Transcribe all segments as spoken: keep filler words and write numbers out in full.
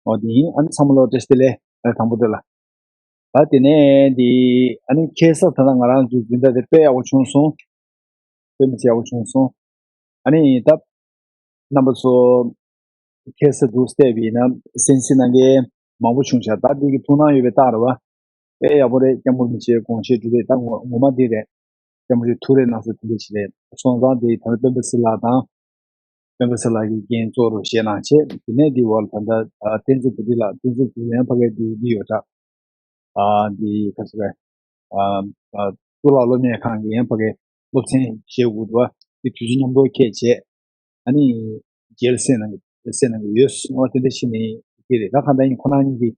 འོ་དེ་ཡིན། ཨ་ནི་ཚང་མ་ལོ་བཀྲ་ཤིས་བདེ་ལེགས། ཨ་དང་པོ་དེ་ལ། ད་དེ་ནས་དེ་ཨ་ནི་ཁ་སང་ད་ལྟ་ང་རང་ཚོའི་འཛིན་གྲྭ་དེ་དཔེ་ཡག་པོ་བྱུང་སོང་། དཔེ་མི་སྲིད་ཡག་པོ་བྱུང་སོང་། ཨ་ནི་ད་རྣམ་པ་ཚོ་ཁ་སང་འདུག་བལྟས་པ་ཡིན་ན་གསན་གཟིགས་གནང་མཁན་མང་པོ་བྱུང་ཤག་ད་འདི་གི་ཐུགས་སྣང་ཡོད་པའི་རྟགས་རེད་བ། དཔེ་ཡག་པོ་རེད། སྐྱབས་མགོན་རིན་པོ་ཆེའི་དགོངས་བཞེད་སྒྲུབ་པའི་ད་ངོ་ངོ་མ་འདི་རེད། སྐྱབས་མགོན་རིན་པོ་ཆེ་ཐུགས་རེ་གནང་སོང་། དེ་འདྲ་ཞིག་རེད། སོང་ཙང་དེ་ད་ལྟ་སྤེན་པ་ཚེ་ལགས་དང་། སྤེན་པ་ཚེ་ལགས་ཀྱིས་འགན་གཙོ་བོར་བཞེས་གནང་བྱས། དེ་ནས་འདི་འོག་ལ་ད་ལྟ་ཨ་བསྟན་འཛིན་བུ་ཁྲིད་ལགས། བསྟན་འཛིན་བུ་ཁྲིད་ཡང་ཕ་གིར་འདི་འདི་ཡོད་དྲ། ཨ་འདི་ག་ཚོད་རེད། ཨ་ཨ་གཙུག་ལག་སློབ་གཉེར་ཁང་གི་ཡང་ཕ་གིར་སློབ་ཚན་བཞེས་དགོས་འདུག་བ། དེ་དུས་ཚོད་མཉམ་དུ་འཁྱེར་བྱས། ཨ་ནི་རྗེས་ལ་གསན་གནང་གི་གསན་གནང་གི་ཡོད་གསུང་བ་དེ་འདྲ་ཞིག་ནི་དེ་རེད། ད་གང་ལྟར་ཡིན་ཁོ་རང་གཉིས་ཀྱིས་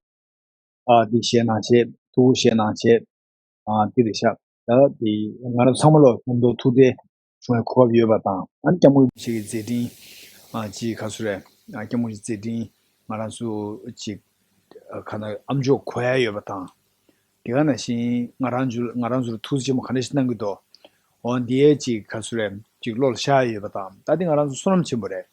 ཨ་འདི་བཞེས་གནང་བྱས། ཐུགས་ཁུར་བཞེས་གནང་བྱས། ཨ་འདི་རེད་ཤག་ད་དེ་ང་རང་ཚང་མ་ལོ་མཉམ་དུ་ཐུགས་འཕྲད་བྱུང་བའི་གོ་སྐབས་ཡོད་པ་དང་། ཨ་ནི་སྐྱབས་མགོན་རིན་པོ་ཆེ་གི་མཛད་འཕྲིན་ཨ་ཅིག་ག་ཚོད་རེད། ཨ་སྐྱབས་མགོན་རིན་པོ་ཆེའི་མཛད་འཕྲིན་ང་རང་ཚོ་ཅིག་ཨ་ག་ན་ཨ་མཆོག་གོ་ཡ་ཡོད་པ་དང་། དེ་ག་ནང་བཞིན་ང་རང་ཚོ་ང་རང་ཚོར་ཐུགས་རྗེ་ཆེན་པོ་ག་འདྲ་ཞིག་གནང་གི་འདུག་འོ་འདི་ཡས་ཅིག་ག་ཚོད་རེད། ཅིག་བློ་ལ་ཤར་ཡ་ཡོད་པ་དང་། ད་འདི་ང་རང་ཚོ་བསོད་ནམས་ཆེན་པོ་རེད།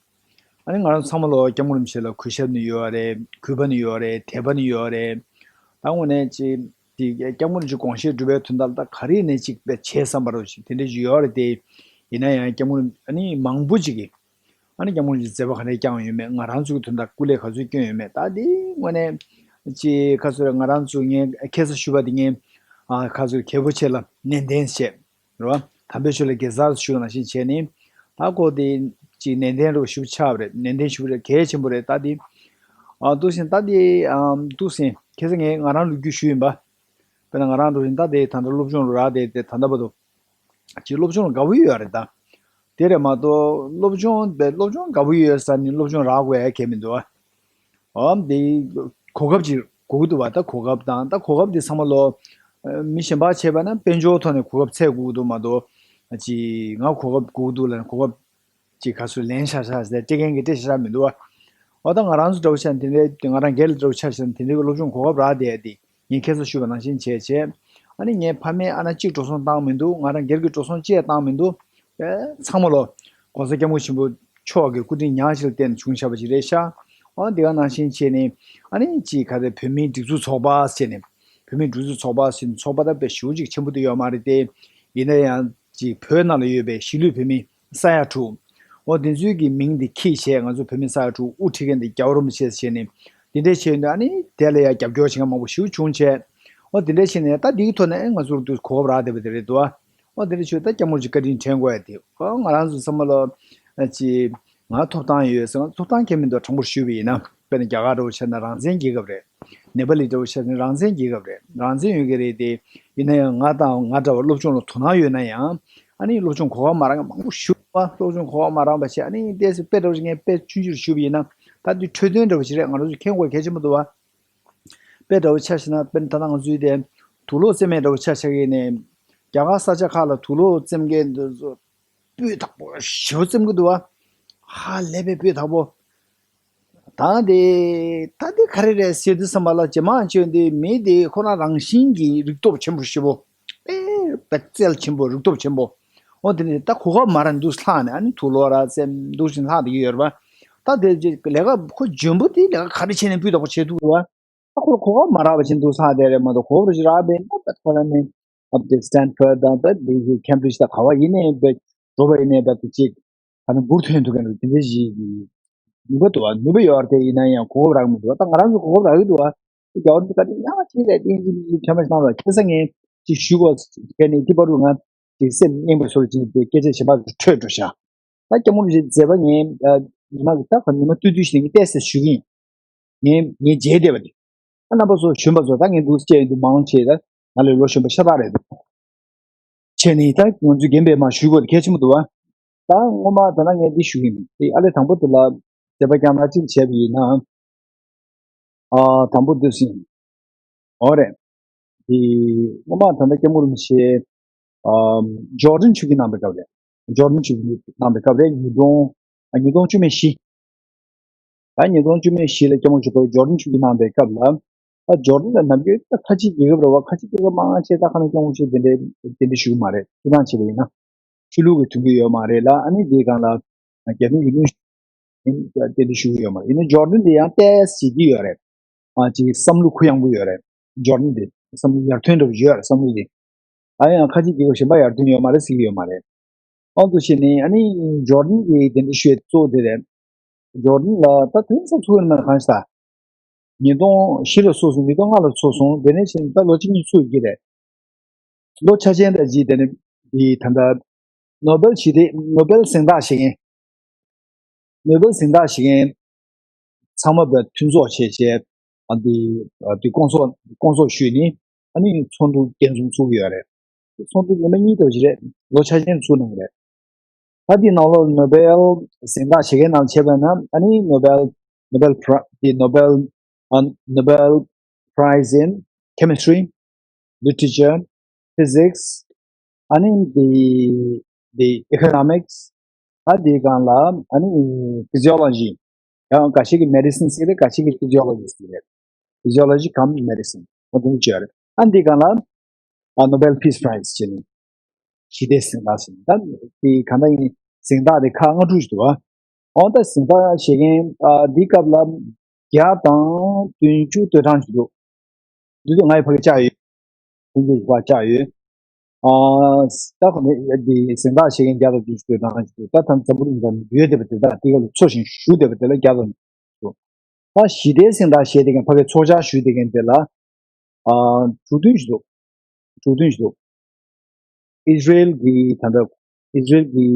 ཨ་ནི་ང་རང་ཚོ་ཚང་མ་ལོ་སྐྱབས་མགོན་རིན་པོ་ཆེ་ལ་གུས་ཞབས་ནི་ཡོད་རེད། གུས་པ་ནི་ཡོད་རེད། དད་པ་ནི་ཡོད་རེད། ད་དངོས་གནས་ཅིག་དེ་སྐྱབས་མགོན་རིན་པོ་ཆེ་དགོངས་བཞེད་སྒྲུབ་པའི་དོན་དག་ལ་ད་ག་རེ་ནས་ཅིག་དཔེ་བྱས་བསམ་པ་རོ་ཞིག་དེ་འདྲ་ཞིག་ཡོད་རེད་དེ། ཡིན་ན་ཡང་སྐྱབས་མགོན་ཨ་ནི་མང་པོ་ཅིག་གིས་ཨ་ནི་སྐྱབས་མགོན་རིན་པོ་ཆེ་མཛད་པ་ག་འདྲ་བསྐྱངས་ཡོད་མེད། ང་རང་ཚོ་གི་དོན་དག་སྐུ་ལས་ག་ཚོད་བསྐྱོན་ཡོད་མེད། ད་དེ་དངོས་གནས་ཅིག་ག་ཚོད་རེད། ང་རང་ཚོ་ངས་ཁ་སང་ཞུས་པ་དེ་ངས་ཨ་ག་ཚོད་རྒྱལ་པོ་ཆེ་ལ་ནན་ཏན་བྱས། རེད་བ། དམ་པའི་ཆོས་ལ་དགེ་རྩར་ཞུ་བ་ནང་བཞིན་བྱས་ནས། ད་ཁོ་དེ་ཅིག་ནན་ཏན་རུ་ཞུ་ཆགས་པ་རེད། ནན་ཏན་ཞུ་བ་རེད། གལ་ཆེན་པོ་རེད། ད་དེ་ཨ་འདུག་སེ་ད་དེ་ཨ་འདུག་སེ་ཁ་སང་ངས་ང་རང་ལོ་རྒྱུས་ཞུས་ཡིན་པ། དཔེར་ན་ང་རང་འདྲ་བཞིན་ད་དེ་ད་ལྟ་སློབ་སྦྱོང་རུ་རག་དེ་དེ་ད་ལྟ་བར་དུ་ཅིག་སློབ་སྦྱོང་དགའ་པོ་ཡོད་རེད་ད། དེ་རེད་མ་གཏོགས་སློབ་སྦྱོང་དེ་སློབ་སྦྱོང་དགའ་པོ་ཡོད་ས་ནི་སློབ་སྦྱོང་རག་དགོས་ཡ་གལ་མི་འདུག་ཨ། འོ་འདི་གོ་སྐབས་ཅིག་དགོས་ཀྱི་འདུག་བ། ད་གོ་སྐབས་དང་ད་གོ་སྐབས་འདི་ཚང་མ་ལོ་ཨ་མི་གཞན་པ་བྱས་པ་ན་དཔལ་འབྱོར་ཐོག་ནས་གོ་སྐབས་འཚོལ་དགོས་ཀྱི་འདུག་མ་གཏོགས། ཅིག་ང་གོ་སྐབས་དགོས་ཀྱི་འདུག་ལབ་ནས་གོ་སྐབས་ཅིག་ག་ཚོད་ལེན་ཤག་ཤག་ཟེར་སྤྲད་མཁན་གྱི་སྤྲད་ཤག་ཤག་མི་འདུག་བ། འོ་ད་ང་རང་ཚོ་འདྲ་བོ་ཆགས་དེ་འདྲའི་ང་རང་སྒེར་ལ་འདྲ་བོ་ཆགས་ཤག་དེ་འདྲའི་སློབ་སྦྱོང་གོ་སྐབས་རག་བསྡད་དེ་ངས་ཁ་སང་ཞུས་པ་ནང་བཞིན་བྱས་བྱས། ཨ་ནི་ངའི་ཕ་མས་ཨ་ན་གཅིག་འགྲོ་སོང་བཏང་མི་འདུག་ང་རང་སྒེར་གྱི་འགྲོ་སོང་གཅིག་བཏང་མི་འདུག་ཨེ་ཚང་མ་ལོ་༸གོང་ས་༸སྐྱབས་མགོན་ཆེན་པོ་མཆོག་གི་སྐུ་དྲིན་ཉག་གཅིག་ལ་བརྟེན་ནས་བྱུང་བཞག་པ་ཅིག་རེད་ཤག་འོ་འདི་ག་ནང་བཞིན་བྱས་ནས་ཨ་ནི་ཅིག་ག་རེ་བོད་མིའི་སྒྲིག་འཛུགས་ཚོགས་པ་ཟེར་ནས་བོད་མིའི་སྒྲིག་འཛུགས་ཚོགས་པ་ཟེར་ནས་ཚོགས་པ་ད་དཔེ་ཞེ་པོ་ཅིག་ཆེན་པོ་དེ་ཡོད་མ་རེད་དེ། ཡིན་ན་ཡང་ཅིག་བོད་ནང་ལ་ཡོད་པའི་གཞིས་ལུས་བོད་མི་ས་ཡ་དྲུག་འོ་དེ་ཚོའི་གི་མིང་དེ་ཁྱེར་བྱས་ང་ཚོ་བོད་མི་ས་ཡ་དྲུག་དབུ་ཁྲིད་མཁན་དེ་རྒྱལ་བ་རིན་པོ་ཆེ་ཟེར་ནས་དེ་འདྲས་བྱས་ཡོད་དུས་ཨ་ནི་དེ་ལ་ཡང་རྒྱབ་སྐྱོར་བྱེད་མཁན་མང་པོ་ཞེ་པོ་བྱུང་བྱས། འོ་དེ་འདྲས་བྱས་ནས་ད་དེའི་ཐོག་ནས་ཨེ་ང་ཚོར་དུ་གོ་སྐབས་རག་བསྡད་པ་དེ་རེད་འདུག་ཨ། འོ་དེ་འདྲས་བྱས་ད་སྐྱབས་མགོན་ཆེན་བཀའ་དྲིན་དྲན་དགོས་ཡ་དེ་ཨོ་ང་རང་ཚོ་བསམ་བློ་ཅིག་ང་ཐོབ་ཐང་ཡོད་ཟེར། ང་ཐོབ་ཐང་གལ་མི་འདུག་དྲང་པོར་ཞུས་པ་ཡིན་ན་དཔེར་ན་རྒྱ་གར་འདྲ་བོ་བྱས་ན་རང་བཙན་རྒྱལ་ཁབ་རེད། ནེ་པ་ལི་འདྲ་བོ་བྱས་ན་རང་བཙན་རྒྱལ་ཁབ་རེད། རང་བཙན་ཡོད་ཀྱི་རེད་དེ། ཡིན་ན་ཡང་ང་དང་ང་འདྲ་བ་སློབ་སྦྱོང་ལ་དོ་སྣང་ཡོད་ན་ཡང་ཨ་ནི་སློབ་སྦྱོང་གོ་སྐབས་མ་རག་མཁན་མང་པོ་ཞིག་འདུག་བ། སློབ་སྦྱོང་གོ་སྐབས་མ་རག་པ་བྱས་ཨ་ནི་ཏོག་ཙམ་དཔེ་འདྲ་བོ་ཞིག་ངས་དཔེ་ཆུང་ཆུང་ཞུས་པ་ཡིན་ན་ད་འདི་འཕྲོད་བསྟེན་འདྲ་བོ་ཞིག་རེད། ང་རང་ཚོ་མཁྱེན་དགོས་གལ་ཆེན་པོ་འདུག་བ། དཔེ་འདྲ་བོ་ཆ་བཞག་ན་དཔེར་ན་ད་ལྟ་ང་ཚོའི་དེ་དུག་ལོག་རྩེད་མེད་འདྲ་བོ་ཆ་བཞག་ཡིན་ནའི་རྒྱ་གར་ས་ཆ་ཁག་ལ་དུག་ལོག་རྩེད་མཁན་འདི་ཚོ་སྤུས་དག་པོ་ཞེ་པོ་རྩེད་ཀྱི་འདུག་བ། ཧ་ལས་པའི་སྤུས་དག་པོ། ད་དེ་ད་དེ་ག་རེ་རེད་ཟེར་དུས་ཙམ་པ་ལ་ཇེ་མང་ཇེ་འདི་མི་དེ་ཁོ་རང་རང་བཞིན་གྱིས་རིག་སྟོབས་ཆེན་པོ་ཞེ་པོ། དཔེ་དཔེ་རྩལ་ཆེན་པོ་རིག་སྟོབས་ཆེན་པོ། འོ་དེ་ནས་ད་གོ་སྐབས་མ་རག་འདུག་ལྷག་ནས་ཨ་ནི་དུག་ལོག་ར་རྩེད་འདུག་བཞིན་ལྷག་བསྡད་ཀྱི་ཡོད་རེད་པ། ད་དེ་ལས་ཀ་ཁོ་འཇོན་པོ་དེ་ལས་ཀ་ག་རེ་བྱས་ནས་སྤུས་དག་པོ་བྱེད་ཐུབ་རེད་པ། ད་ཁོ་གོ་སྐབས་མ་རག་པ་བྱས་འདུག་ལྷག་བསྡད་རེད་མ་གཏོགས་གོ་སྐབས་རེ་རག་པས་ན་ད་ཁོ་རང་ནི་ཨ་དེ་Stanford་དང་ད་དེ་Cambridge་དང་ག་བ་ཡིན་ནའི་འགྲོ་བ་ཡིན་ནའི་ད་དེ་ཅིག་ད་ནི་འབུར་ཐོན་ཐུབ་མཁན་རེད། དེ་འདྲ་ཞིག་གི་ནུས་པ་འདུག་བ། ནུས་པ་ཡོད་རེད་དེ་ཡིན་ན་ཡང་གོ་སྐབས་རག་མི་འདུག་བ། ད་ང་རང་ཚོ་གོ་སྐབས་རག་གི་འདུག་བ། རྒྱ་བོ་འདི་ག་དེ་ཡང་ཅིག་རེད་དེ་ཅིག་ཅིག་ཁྱད་མ་བྱེད་ལ་ཁ་སང་ངས་ཅིག་ཞུ་དགོས་ཁ་ནས་དེ་བར་དུ་ང་ཅིག་སེམས་གཡེང་བ་བཟོ་ཅིག་དེ་སྐད་ཆ་གཞན་པ་ཚོ་འཕྲོས་འགྲོ་ཤག་ད་སྐྱབས་མགོན་རིན་པོ་ཆེའི་མཛད་པ་ངས་ཉི་མ་གི་ད་ཉི་མ་སྟོད་དུས་ཤིག་ངས་བལྟས་ཟེར་ཞུ་གི་ཡིན། ངས་ངས་མཇལ་བསྡད་པ་དེ། ད་རྣམ་པ་ཚོ་གཞོན་པ་ཚོ་ད་ངས་འདུག་སེ་བྱས་ཡོང་དུས་མང་ཆེ་ད་ང་ལས་ལོ་གཞོན་པ་ཤ་སྟག་རེད་འདུག་བྱས་ནས་ད་ང་ཚོས་རྒན་པས་མར་ཞུ་དགོས་དེ་གལ་ཆེན་པོ་འདུག་བ། ད་སྔོན་མ་ད་ལྟ་ངས་འདི་ཞུ་གི་ཡིན། དེ་ཨ་ལས་དང་པོ་དེ་ལ་མཛད་པ་རྐྱང་ལ་གཅིག་བྱས་པ་ཡིན་ན། ཨ་དང་པོ་འདི་ཟིན། འོ་རེད། དེ་སྔོན་མ་ད་ལྟ་སྐྱབས་མགོན་རིན་པོ་ཆེ་ཨ་ཇོར་ཌན་ཆོས་བརྒྱུད་གནང་བའི་སྐབས་རེད། ཇོར་ཌན་ཆོས་བརྒྱུད་གནང་བའི་སྐབས་རེད། ཉིས་སྟོང་ཨ་ཉིས་སྟོང་བཅུ་མེད་བཞི། ད་ཉིས་སྟོང་བཅུ་མེད་བཞི་ལ་སྐྱབས་མགོན་ཆེན་པོ་ཇོར་ཌན་ཆོས་བརྒྱུད་གནང་བའི་སྐབས་ལ། ད་ཇོར་ཌན་ལ་ནམ་རྒྱུན་ད་ཁ་ཆེ་རྒྱལ་ཁབ་རེད་བ། ཁ་ཆེ་རྒྱལ་ཁབ་མང་ཆེ་ད་ཁ་ནས་སྐྱབས་མགོན་ཆེན་དེ་འདྲའི་དེ་འདྲ་ཞུ་གི་མ་རེད། སྤྱིར་བཏང་བྱས་པ་ཡིན་ན། ཆོས་ལུགས་ཀྱི་མཐུན་འགྱུར་ཡོད་མ་རེད་ལ། ཨ་ནི་དེའི་སྒང་ལ་རྒྱ་མི་གི་གླུ་ ཡིན་དེ་འདྲ་ཞུ་གི་ཡོད་མ་རེད། ཡིན་ན་ཇོར་ཌན་དེ་ཡང་ཏོག་ཙམ་བྱེད་ཀྱི་ཡོད་རེད། ཨ་ཅིག་བསམ་བློ་གུ་ཡངས་པོ་ཡོད་རེད། ཇོར་ཌན་དེ་བསམ་བློ་ཡར་ཐོན་འདྲ་པོ་ཡོད་རེད། བསམ་བློ་དེ། ཨ་ཡང་ཁ་ཅིག་རྒྱལ་ཁབ་གཞན་པ་ཡར་ཐོན་ཡོད་མ་རེད་ཟེར་གྱི་ཡོད་མ་རེད། ཨང་དུ་བྱས་ནས་ཨ་ནི་ཇོར་ཌན་གྱི་དེ་འདྲ་ཞུ་ཡས་གཙོ་བོ་དེ་རེད། ཇོར་ཌན་ལ་ད་དུས་ཚོད་ཚུགས་ཡོད་མ་རེད། གང་ཞིག་ད། ཉིས་སྟོང་བཞི་ལ་ཚུགས་སོང་། ཉིས་སྟོང་ལྔ་ལ་ཚུགས་སོང་། དེ་ནས་བྱས་ནས་ད་ལོ་གཅིག་གཉིས་ཚུགས་ཡོད་ཀྱི་རེད། ལོ་ཆ་ཅན་དང་གཅིག་དེ་ནི་འདི་ད་ལྟ་ནོ་སྦེལ་ཞི་བདེ་ནོ་སྦེལ་གཟེངས་རྟགས་བཞེས་མཁན། ནོ་སྦེལ་གཟེངས་རྟགས་བཞེས་མཁན་ཚང་མ་བས་མཐུན་ཚོགས་བྱས་བྱས། ཨ་འདི་ཨ་འདི་སྐོང་ཚོགས་སྐོང་ཚོགས་ཞུས་ནས་ཨ་ནི་ཚོགས་འདུ་རྒྱས་འཛོམས་ཚུགས་ཡོད་རེད། ཚོགས་འདུ་ཉི་མ་གཉིས་ཙམ་ཞིག་རེད། ལོ་ཆ་ཅན་ཚུགས་གནང་གི་རེད། ད་འདི་ནང་ལོགས་ནོ་སྦེལ་གཟེངས་རྟགས་བཞེས་མཁན་ནང་བྱས་པ་ན་ཨ་ནི་ནོ་སྦེལ་ནོ་སྦེལ་པྲ་འདི་ནོ་སྦེལ་ཨ་Nobel Prize in Chemistry, Literature, Physics, ཨ་ནི་འདི་འདི་Economics, ཨ་འདི་སྒང་ལ་ཨ་ནི་Physiology། ཡང་འགའ་ཞིག་གིས་Medicine ཟེར་རེད། འགའ་ཞིག་གིས་Physiology ཟེར་རེད། Physiology cum Medicine འོ་དེ་འདྲ་བྱས་རེད། ཨ་འདི་སྒང་ལ་ཨ་Nobel Peace Prize བྱས་ནས་ཞི་བདེ་གཟེངས་རྟགས་ཟེར་ནས། ད་དེ་གང་ལྟར་ཡིན་གཟེངས་རྟགས་དེ་ཁག་ལྔ་དྲུག་ཞིག་འདུག་བ། འོ་ད་གཟེངས་རྟགས་བཞེས་མཁན་ཨ་འདི་སྐབས་ལ་བརྒྱ་དང་བདུན་ཅུ་དོན་གྲངས་ཤིག་འདུག་འདི་དུས་ང་ཡི་ཕ་གི་བཅར་ཡོད། ཁོང་ཚོའི་ཕ་བཅར་ཡོད། ཨ་ད་ཁོ་ནི་འདི་གཟེངས་རྟགས་བཞེས་མཁན་བརྒྱ་དང་བདུན་ཅུ་དོན་གྲངས་ཤིག་འདུག་ད་ཐང་འཛམ་བུ་གླིང་ནང་ཡོད་བསྡད་པ་དེ་དག་དེ་ག་ལ་འཚོ་ཞིང་བཞུགས་བསྡད་པ་དེ་ལ་བརྒྱ་དང་། ད་ཞི་བདེའི་གཟེངས་རྟགས་བཞེས་བསྡད་མཁན་ཕ་གིའི་ཚོགས་བཅར་ཞུས་བསྡད་མཁན་དེ་ལ་ཨ་དྲུག་བདུན་ཞིག་འདུག་དྲུག་བདུན་ཞིག་འདུག་ཨི་ཟི་རེལ་གྱི་ད་ལྟ་ཨི་ཟི་རེལ་གྱི་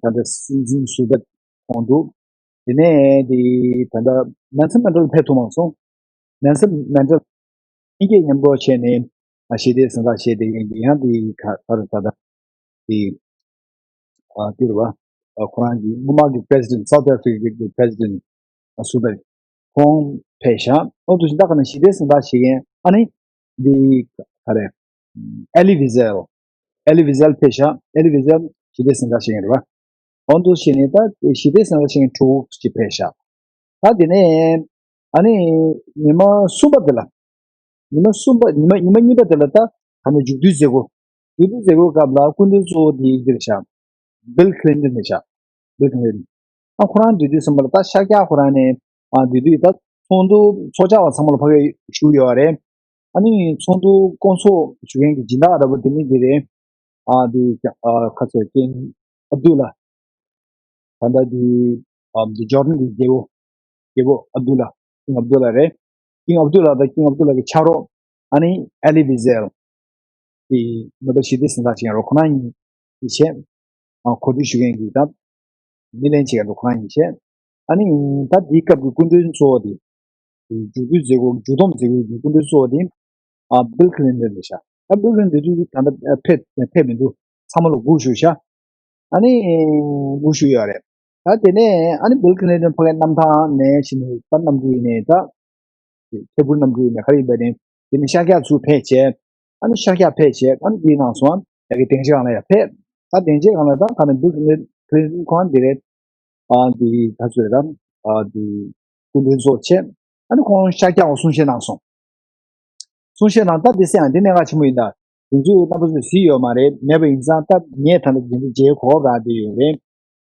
ད་ལྟ་སྲིད་འཛིན་ཟུར་པ་ཁོང་འདུག་དེ་ནས་དེ་ད་ལྟ་ནེལ་སོན་མན་ཌེ་ལ་ཕེབས་ཐུབ་མ་སོང་། ནེལ་སོན་མན་ཌེ་ལ་གཉིས་ཀས་མཉམ་རོགས་བྱས་ནས་ཞི་བདེའི་གཟེངས་རྟགས་བཞེས་བསྡད་མཁན་གྱི་ཡང་དེ་ག་ད་ད་ད་དེ་ཨ་དེ་རེད་བ། ཨ་ཁོ་རང་གི་སྔོན་མ་གི་President South Africa གི་President ཨ་སུ་བེར་ཁོང་ཕེབས་ཤག་འོ་དེ་བཞིན་ད་ག་ནང་ཞི་བདེའི་གཟེངས་རྟགས་བཞེས་མཁན་ཨ་ནི་འདི་ག་རེ་Elie Wiesel། Elie Wiesel ཕེབས་ཤག Elie Wiesel ཞི་བདེའི་གཟེངས་རྟགས་བཞེས་མཁན་རེད་བ། འོ་དེ་བཞིན་ད་ཞི་བདེའི་གཟེངས་རྟགས་བཞེས་མཁན་དྲུག་ཅིག་ཕེབས་ཤག་ད་དེ་ནས་ཨ་ནི་ཉི་མ་གསུམ་པ་དེ་ལ། ཉི་མ་གསུམ་པ་ཉི་མ་ཉི་མ་གཉིས་པ་དེ་ལ་ད་ད་ནི་མཇུག་བསྡུའི་མཛད་སྒོ། མཇུག་བསྡུའི་མཛད་སྒོའི་སྐབས་ལ་སྐུ་མགྲོན་གཙོ་བོ་དེ་འདིར་བཞག Bill Clinton རེད་བཞག Bill Clinton ཨ་ཁོ་རང་འདི་དུས་ཙམ་པ་ལ་ད་ཤར་རྒྱག་ཁོ་རང་ནས་ཨ་འདི་དུས་ད་ཚོགས་འདུ་ཚོགས་བཅར་བ་ཚང་མ་ལ་ཕ་གིར་བཞུགས་ཡོད་རེད། ཨ་ནི་ཚོགས་འདུ་སྐོང་ཚོགས་ཞུ་མཁན་གྱི་སྦྱིན་བདག་འདྲ་པོ་དེ་མི་འདི་རེད། ཨ་འདི་ཨ་ཁ་ཚོད་ཀིང་ཨབ་དུ་ལ། ད་ལྟ་འདི་ཨ་འདི་ཇོར་ཌན་གྱི་རྒྱལ་པོ། རྒྱལ་པོ་ཨབ་དུ་ལ། ཀིང་ཨབ་དུ་ལ་རེད། ཀིང་ཨབ་དུ་ལ་དང་ཀིང་ཨབ་དུ་ལ་གི་ཕྱག་རོགས་ཨ་ནི་ཨེ་ལི་ཝི་ཟེལ། དེ་ནོ་བེལ་ཞི་བདེའི་གཟེངས་རྟགས་ཅན་རོ་ཁོ་ན་ཉིད་ཀྱི་ཆེད། ཨ་གོ་སྒྲིག་ཞུ་མཁན་གྱི་ད་མི་ལྷན་ཅིག་རོ་ཁོ་ན་ཉིད་ཆེད། ཨ་ནི་ད་དེའི་སྐབས་ཀྱི་སྐུ་མགྲོན་གཙོ་བོ་དེ། མཇུག་བསྡུའི་མཛད་སྒོ་མཇུག་བསྡོམས་མཛད་སྒོའི་སྐུ་མགྲོན་གཙོ་བོ་དེ། ཨ་བིལ་ཁི་ལིན་ཏོན་རེད་ཤག་ཨ་བིལ་ཁི་ལིན་ཏོན་དེ་ད་ལྟ་ཕེབས་ཕེབས་མི་འདུག་ཚང་མ་ལ་སྒུག་བཞུགས་ཤག་ཨ་ནི་སྒུག་བཞུགས་ཡོད་རེད། ད་དེ་ནས་ཨ་ནི་བིལ་ཁི་ལིན་ཏོན་ཕ་གིའི་གནམ་ཐང་ནས་ཕྱིན་ནས་ད་གནམ་གྲུ་ཡིན་ནས་ད། ཐད་འཕུར་གནམ་གྲུ་ཡིན་ནས་ག་རེ་ཡིན་པ་ནི། དེ་ནས་ཤར་རྒྱག་ཚུར་ཕེབས་བྱས། ཨ་ནི་ཤར་རྒྱག་ཕེབས་བྱས་ཨ་ནི་དེའི་ནང་སོང་ཨ་ཡ་གི་སྡིངས་ཆ་སྒང་ལ་ཡ་ཕེབས། ད་སྡིངས་ཆའི་སྒང་ལ་ད་ག་ནས་བིལ་ཁི་ལིན་ཁོང་འདི་རེད། ཨ་འདི་ད་ཚོས་ད་ཨ་འདི་སྐུ་མགྲོན་ཚོགས་བྱས། ཨ་ནི་ཁོང་ཤར་རྒྱག་གསུང་བཤད་གནང་སོང་། གསུང་བཤད་གནང་ད་འདི་སེ་ཡང་འདི་གནད་འགག་ཆེན་པོ་ཡིན་ད། དེ་ཚོས་རྣམ་པ་ཚོས་གཟིགས་ཡོད་མ་རེད། མེད་པ་ཡིན་ཙང་ད་ངས་ད་ལྟ་འདི་འདི་མཇལ་གོ་རག་བསྡད་ཡོད་རེད།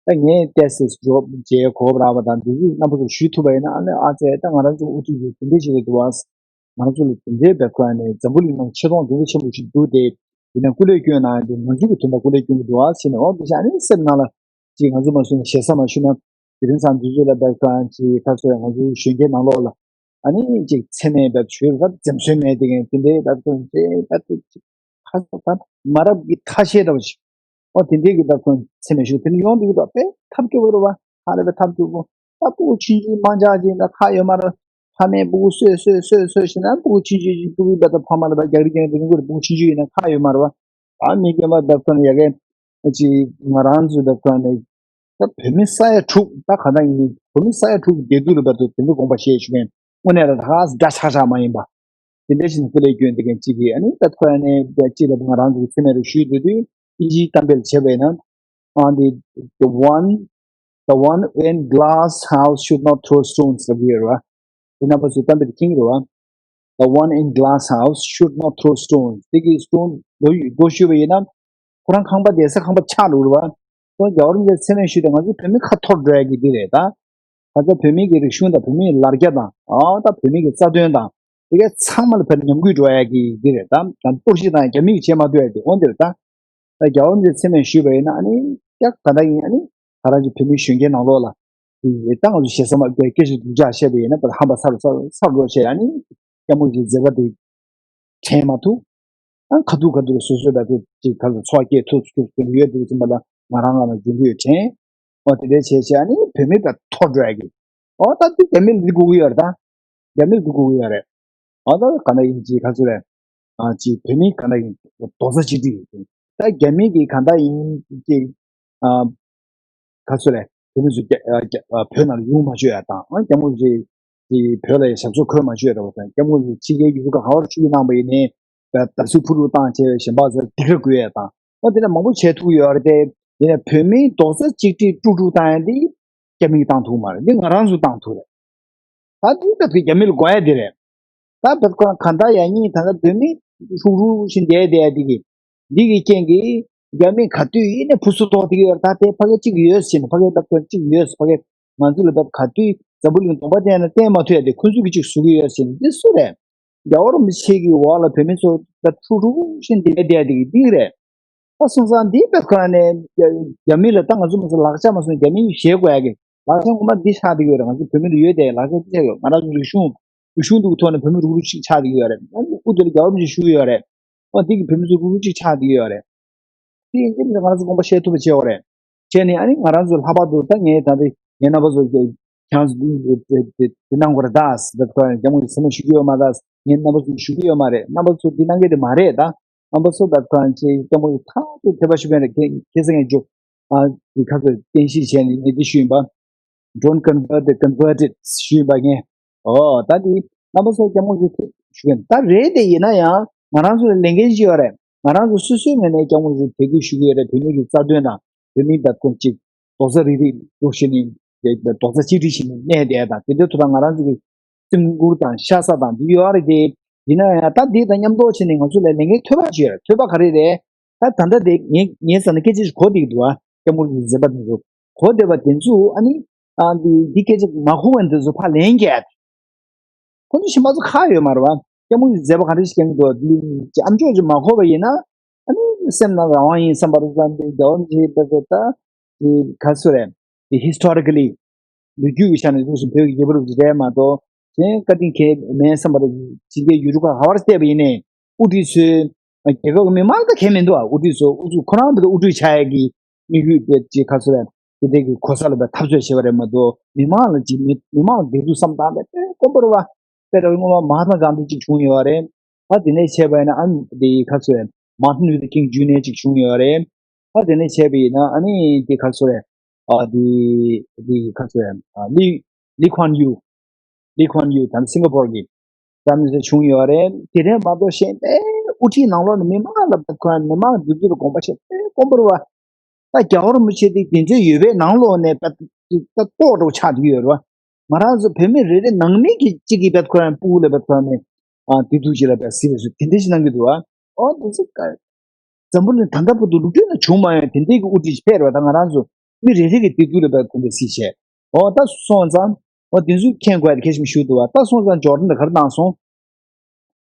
ད་ངས་ཏེ་སིས་འཇོག་མཇལ་གོ་རག་པ་དང་འདི་ཚོས་རྣམ་པ་ཚོར་ཞུས་ཐུབ་པ་ཡིན་ན་ཨ་ནི་ཨ་ཙེ་ད་ང་རང་ཚོ་ཨུ་ཐུག་ཡོད་དེ་འདྲས་ཞིག་རེད་འདུག་ཨ། ང་རང་ཚོ་ལ་དེ་འདྲའི་བེབ་ཀ་ནས་འཛམ་བུ་གླིང་ནང་ཆེ་མཐོང་དེ་འདྲ་ཆེན་པོ་ཞིག་འདུག་སྟེ། ཡིན་ན་སྐུ་ལས་བསྐྱོན་གནང་ཡ་དེ་ང་ཚོ་གི་དོན་དག་སྐུ་ལས་བསྐྱོན་གྱི་འདུག་ཨ་ཟེར་ནས་འོ་འདི་ཤ་ཨ་ནི་སེམས་ནང་ལ་ཅིག་ང་ཚོ་མ་སོང་ན་ཞེ་ས་མ་ཞུ་ན། དེ་རིང་སང་འདི་ཚོ་ལ་བེབ་ཀ་ཅིག་ཁ་ཚོས་ང་ཚོའི་གཞོན་སྐྱེས་ནང་ལོགས་ལ་ཨ་ནི་ཅིག་འཚེ་མེད་བེབ་ཞུས་ལ་འཛེམ་ཟོན་མེད་དེ་གན་དེ་འདྲའི་བེབ་ཀ་ཅིག་ད་དེ་ཅིག་ཁ་ཚ་ད་མ་རབས་ཀྱི་ཐ་ཤལ་འདྲ་བ་ཞིག་ཨོ་དེ་འདྲའི་གི་ད་ཁོང་ཚེ་མེད་ཞུ་དེ་ནི་ཡོང་འདུག་ད་དཔེ་ཐབས་སྐྱོ་བོ་རེད་བ། ཧ་ལས་པའི་ཐབས་སྐྱོ་བོ། ད་སྤུ་གུ་ཆུང་ཆུང་མང་ཇག་ཅིག་ད་ཁག་ཡོད་མ་རེད། ཕ་མས་སྤུ་གུ་གསོས་གསོས་གསོས་གསོས་བྱས་ན་སྤུ་གུ་ཆུང་ཆུང་ཅིག་སྤུ་གུའི་བར་དུ་ཕ་མ་ལ་ད་རྒྱག་རེས་རྒྱག་རེས་དེ་ནི་ཁོ་རེ་སྤུ་གུ་ཆུང་ཆུང་ཡིན་ན་ཁག་ཡོད་མ་རེད་བ། ད་མི་རྒན་པ་ད་ཁོ་ནི་ཡ་གི་ཅིག་ང་རང་ཚོའི་ད་ཁོ་ནི་ད་བོད་མི་ས་ཡ་དྲུག་ད་ག་ད་ཡིན་བོད་མི་ས་ཡ་དྲུག་གི་བདེ་སྡུག་ལ་བར་དུ་དེ་འདྲ་དགོངས་པ་བཞེས་ཞུ་མཁན་དངོས་གནས་ད་ད་འདྲ་ཆགས་ཆགས་མ་ཡིན་པ། དེ་འདྲ་ཞིག་སྐུ་ལས་བསྐྱོན་དེ་མཁན་གཅིག་གིས་ཨ་ནི་ད་ཁོ་ཡ་ནས་གཅིག་ལ་ང་རང་ཚོ་གི་ཚེ་མེད་རུ་ཞུས་དུས་དུས་ཨིན་ཇིའི་གཏམ་དཔེ་ལ་བྱས་པ་ཡིན་ན། ཨ་འདི་the one the one in glass house should not throw stones ཟེར་གྱི་ཡོད་རེད་བ། དེ་རྣམ་པ་ཚོས་གཏམ་དཔེ་དེ་མཁྱེན་གྱི་རེད་བ། The one in glass house should not throw stones དེ་གི་སི་ཊོན་ལོ་ཡུ་ལོ་ཞུས་པ་ཡིན་ན། ཁོ་རང་ཁང་པ་བསྡད་ས་ཁང་པ་ཆག་འགྲོ་རེད་བ། ཁོ་རང་རྒྱ་བོར་འདི་ཚེ་མེད་ཞུས་ཏེ་ང་ཚོ་བོད་མི་ཁ་འཐོར་འགྲོ་ཡ་གི་འདི་རེད་ད། ད་ལྟ་བོད་མིའི་གི་རིག་གཞུང་དང་བོད་མིའི་ལ་རྒྱ་དང་ཨ་ད་བོད་མིའི་གི་རྩ་དོན་དང་དེ་ག་ཚང་མ་ལ་ཕན་ཉམས་རྒུད་འགྲོ་ཡ་གི་འདི་རེད། ད་ད་གཏོར་བཤིག་དང་རྒྱ་མི་གི་བྱེད་མ་ཐུབ་ཡ་དེ་འོན་ཏེ་རེད། ད་ད་རྒྱལ་བ་རིན་པོ་ཆེ་མཚན་སྨད་ཞུས་པ་ཡིན་ན་ཨ་ནི་ཡག་ག་ད་ཡིན། ཨ་ནི་ད་རང་གི་བོད་མིའི་གཞོན་སྐྱེས་ནང་ལོགས་ལ་དེ་ད་ང་ཚོ་ཞེ་ས་མ་སྐད་ཆ་སྡུག་ཅག་བཤད་པ་ཡིན་ན་པ་ཧམ་པ་ཚ་རུ་ཚ་རུ་ཚ་རུ་བྱས། ཨ་ནི་སྐྱ་མོ་གི་མཛད་པ་དེ་དྲན་མ་ཐུབ། ཨ་ཁ་ཐུག་ཁ་ཐུག་སོ་སོའི་ད་དུ་ཅིག་ཁ་ལ་ཚོགས་སྐྱེས་ཐུག་ཚུགས་ཡོད་དུས་ཙམ་པ་ལ་ང་རང་ང་ལ་འཇུག་གི་ཡོད་དྲན། འོ་དེ་འདྲའི་བྱས་བྱས་ཨ་ནི་བོད་མི་ད་འཐོར་འགྲོ་ཡ་གི། འོ་ད་དེ་རྒྱ་མི་ལ་འདི་དགོས་ཀྱི་ཡོད་རེད། ད་རྒྱ་མི་ལ་འདི་དགོས་ཀྱི་ཡོད་རེད། འོ་ད་ག་འདྲ་ཡིན་ཅིག་ཁ་ཚུར་རེད། ཨ་ཅིག་བོད་མི་ག་འདྲ་ཡིན་རྡོག་རྩ་གཅིག་སྒྲིལ་ཡོད་དེ། ད་རྒྱ་མི་གི་ག་འདྲ་ཡིན་ཅིག་ཨ། ག་ཚོད་ལས་བོད་མི་ཚོ་རྒྱ་རྒྱ་བོད་ནང་ལ་ཡོང་མ་བཅུག་ཡ་དང་། ཨ་སྐྱབས་མགོན་རིན་པོ་ཆེ་བོད་ལ་ཡ་ཞབས་སོར་འཁོད་མ་བཅུག་ཡ་འདྲ་བོ་དང་། སྐྱབས་མགོན་རིན་པོ་ཆེ་ཕྱི་རྒྱལ་ཡུལ་གྲུ་ཁག་ག་བར་བཅུག་གནང་པ་ཡིན་ནའི་བརྡབ་གསིག་ཕུ་རུ་བཏང་བྱས་པའི་གཞན་པ་ཚོར་སྡིགས་ར་དགོས་ཡ་དང་། ཨ་དེ་ནས་མང་པོ་བྱས་ཐུབ་ཡོད་རེད་དེ། ཡིན་ནའི་བོད་མིའི་རྡོག་རྩ་གཅིག་སྒྲིལ་དཀྲུག་དཀྲུག་བཏང་ཡ་འདི་རྒྱ་མིས་བཏང་ཐུབ་མ་རེད། འདི་ང་རང་ཚོས་བཏང་ཐུབ་རེད། ད་འདི་ལྟ་བུའི་རྒྱ་མི་ལ་དགོས་ཡ་དེ་རེད། ད་བོད་ཁོ་རང་གང་ལྟར་ཡང་སྙིང་ཐག་ན་བོད་མི་ཧྲུག་ཧྲུག་བཞིན་བསྡད་བསྡད་དེ་གི་འདི་གི་རྐྱེན་གྱིས་རྒྱ་མི་ག་དུས་ཡིན་ནས་ཕུ་སུ་ཐོག་དེ་གི་ཡོད། ད་དེ་ཕ་གི་གཅིག་ཡོད་ཟེར་ནས་ཕ་གི་བོད་ཁོ་གཅིག་ཡོད་ཟེར། ཕ་གི་ང་ཚོ་ལ་བོད་ག་དུས་འཛམ་བུ་གླིང་གདོང་པ་བསྟན་ན་བསྟན་མ་ཐུབ་ཡ་དེ་ཁོ་ཚོས་གི་གཅིག་བཟོ་གི་ཡོད་ཟེར་ནས་འདི་སུ་རེད། རྒྱལ་བ་རིན་པོ་ཆེ་གི་འོག་ལ་བོད་མི་ཚོ་ད་ཧྲུག་ཧྲུག་བཞིན་བསྡད་བསྡད་དེ་གི་འདི་གི་རེད། ད་སོང་ཙང་འདི་དཔེ་ཁོ་རང་ནས་རྒྱ་མི་ལ་ད་ང་ཚོ་མི་ཚོ་ལག་ཆ་མ་སོང་། རྒྱ་མི་ཞེད་དགོས་ཡ་གི་ལག་ཆ་ངོ་མ་འདི་ཆགས་བསྡད་ཡོད་རེད། ང་ཚོ་བོད་མི་ལ་ཡོད་དེ་ལག་ཆ་འདི་ཆགས་ཡོད། ང་རང་ཚོ་རིག་གཞུང་རིག་གཞུང་འདུག་ཐོག་ནས་བོད་མི་རུག་རུག་ཅིག་ཆགས་བསྡད་ཡོད་རེད། ཨ་ནི་ཨུ་ཚོ་ལ་རྒྱལ་བ་རིན་པོ་ཆེ་ཞུ་གི་ཡོད་རེད། ཨ་འདི་གི་བོད་མི་ཚོ་རུག་རུག་ཅིག་ཆགས་བསྡད་ཡོད་རེད། དེ་ཡིན་དུས་ང་རང་ཚོ་དགོངས་པ་བཞེས་ཐུབ་པ་བྱེད་དགོས་རེད། བྱས་ནས་ཨ་ནི་ང་རང་ཚོ་ལྷག་པར་དུ་ད་ངས་ད་ལྟ་ངའི་རྣམ་པ་ཚོ་ཁྱེད་ཚོ་འདི་འདི་འདི་གནང་དགོས་རེད། ད་ཟེར་བ་ཁོ་རང་རྒྱ་མོ་ཡི་སེམས་ལ་ཞུ་གི་ཡོད་མ་རེད། ངའི་རྣམ་པ་ཚོ་ཞུ་གི་ཡོད་མ་རེད། རྣམ་པ་ཚོ་འདི་གནང་གི་དེ་མ་རེད། ད་རྣམ་པ་ཚོ་ད་ཁོ་རང་ཅིག་རྒྱ་མོ་ཡི་ཐག་ཏུ་དད་པ་ཞུ་མཁན་རེད། ཁྱེད་ཁྱེད་ཚོ་ངས་ཇོ་ཨ་འདི་ཁ་ཚོ་བསྟན་བཤིག་བྱས་ནས་ངས་འདི་ཞུས་ཡིན་པ། Don't convert the converted ཞུས་པ་ངས། ཨོ་ད་འདི་རྣམ་པ་ཚོ་སྐྱབས་མགོན་ཚོས་ཞུ་གི་ཡིན། ད་རེད་དེ་ཡིན་ན་ཡང་ང་རང་ཚོ་ལ་ལས་འགན་ཅིག་ཡོད་རེད། ང་རང་ཚོ་སོ་སོའི་ངོས་ནས་སྐྱབས་མགོན་ཚོས་དད་གུས་ཞུ་གི་ཡོད་རེད། བོད་མི་གི་རྩ་དོན་དང་བོད་མི་བར་ཁོང་ཅིག་རྡོག་རྩ་རིལ་རིལ་འདུག་བྱས་ནས་རྡོག་རྩ་གཅིག་སྒྲིལ་བྱས་ནས་གནས་བསྡད་དང་དེ་འདྲའི་ཐོག་ལ་ང་རང་ཚོ་གི་སེམས་ཁུར་དང་ཤ་ཚ་དང་འདི་ཡོད་རེད་དེ། ཡིན་ན་ཡང་ད་འདི་དང་མཉམ་འགྲོགས་བྱས་ནས་ང་ཚོ་ལ་ལས་འགན་ཐོལ་པ་ཅིག་ཡོད་རེད། ཐོལ་པ་ག་རེ་རེད། ད་ད་ལྟ་དེ་ངས་ངས་བསམ་ན་སྐད་ཆ་ཞིག་གོ་བསྡད་ཀྱི་འདུག་ཨ། སྐྱབས་མགོན་གྱི་མཛད་པ་དེ་ཚོ་གོ་བསྡད་པ་དེ་ཚོ་ཨ་ནི་ཨ་འདི་འདི་སྐད་ཆ་མ་གོ་བ་དེ་ཚོ་ཕར་ལན་རྒྱག་ཁོ་ཚོ་གཞན་པ་ཚོ་ཁག་ཡོད་མ་རེད་བ། སྐྱབས་མགོན་གྱི་མཛད་པ་ག་འདྲ་ཞིག་བསྐྱངས་ཀྱི་འདུག་འདི་ཅི་ཨམ་ཅོག་ཅིག་མ་གོ་བ་ཡིན་ན་ཨ་ནི་སེམས་ནང་རང་དབང་ཡིན་བསམ་པ་རེད་བསམ་པའི་རྒྱལ་བ་རིན་པོ་ཆེའི་དཔེ་ཚོ་ད་དེ་ག་ཚོད་རེད། དེ་historically ལོ་རྒྱུས་ཀྱི་ཆ་ནས་ཐུགས་སུ་བོད་ཀྱི་རྒྱལ་པོ་རུ་རེད་མ་གཏོགས་གཞན་བཀའ་དྲིན་ཁེལ་མེད་བསམ་པ་རེད། ཕྱི་རྒྱལ་ཡུལ་གྲུ་ཁག་ག་བར་བལྟས་པ་ཡིན་ནའི་དབུ་ཁྲིད་ཚོས་རྒྱལ་ཁབ་ཀྱི་མི་མང་ལ་ད་གལ་མི་འདུག་ཨ། དབུ་ཁྲིད་ཚོ་དབུ་ཁྲིད་ཁོ་རང་བོད་དུ་དབུ་ཁྲིད་ཆགས་ཡས་ཀྱི་དམིགས་ཡུལ་དེ་ཅིག་ག་ཚོད་རེད། དེ་འདྲའི་གི་གོ་ས་ལ་བས་འཐབ་རྩོད་བྱས་པ་རེད་མ་གཏོགས་མི་མང་ལ་ཅིག་མི་མི་མང་ལ་བདེ་སྡུག་བསམ་སྟངས་དེ་དཔེ་དཀོན་པོ་རེད་བ། དཔེ་ལྟ་བུ་སྔོན་མ་མ་ཧཱ་ཏ་གྷན་དྷི་ཅིག་བྱུང་ཡོད་རེད། ད་དེ་ནས་བྱས་པ་ཡིན་ན་ཨ་ནི་དེ་ག་ཚོད་རེད། མཱར་ཏིན་ལུ་ཐར་ཀིང་ཇུ་ནི་ཡར་ཅིག་བྱུང་ཡོད་རེད། ད་དེ་ནས་བྱས་པ་ཡིན་ན་ཨ་ནི་དེ་ག་ཚོད་རེད། ཨ་དེ་དེ་ག་ཚོད་རེད། ཨ་ལི་ལི་ཁུ་ཨན་ཡུ། ལི་ཁུ་ཨན་ཡུ་ད་ནི་སིང་ག་པོར་གི་པྲའིམ་མི་ནི་སི་ཊར་བྱུང་ཡོད་རེད། དེ་རེད་མ་གཏོགས་གཞན་པའི་དབུ་ཁྲིད་ནང་ལོགས་ནས་མི་མང་ལ་ཁོ་རང་མི་མང་འདུ་འཛི་ལ་དགོངས་པ་བཞེས་དེ་དཀོན་པོ་རེད་བ། ད་རྒྱལ་བ་རིན་པོ་ཆེ་དེ་དེ་ཚོ་ཡོད་པའི་ནང་ལོགས་ནས་ད་ད་ལྟོགས་འགྲོ་ཆགས་བསྡད་ཡོད་རེད་བ། ང་རང་ཚོ་བོད་མི་རེ་རེ་ནང་མི་གི་གཅིག་གིས་བད་ཁོ་རང་སྤུ་གུ་ལ་བད་ཁོ་རང་ནས་ཨ་དེ་དུས་ཅིག་ལ་བད་སྲིད་པ་ཚོ་དེ་འདྲ་ཞིག་གནང་གི་འདུག་བ། ཨོ་དེ་ཚོ་ཀ་འཛམ་བུ་གླིང་ད་ལྟ་བར་དུ་ལོ་རྒྱུས་ནང་བྱུང་མ་ཡོང་དེ་འདྲའི་གི་དབུ་ཁྲིད་ཅིག་ཕེབས་རེད་བ། ད་ང་རང་ཚོ་མི་རེ་རེ་གི་དེ་དུས་ལ་བད་ཁོ་རང་སྲིད་བྱས། ཨོ་ད་སོང་ཙང་ཨོ་དེ་ཚོ་མཁྱེན་དགོས་ཡ་དེ་གལ་ཆེན་པོ་ཞིག་འདུག་བ། ད་སོང་ཙང་ཇོར་ཌན་ལ་ག་རེ་གནང་སོང་།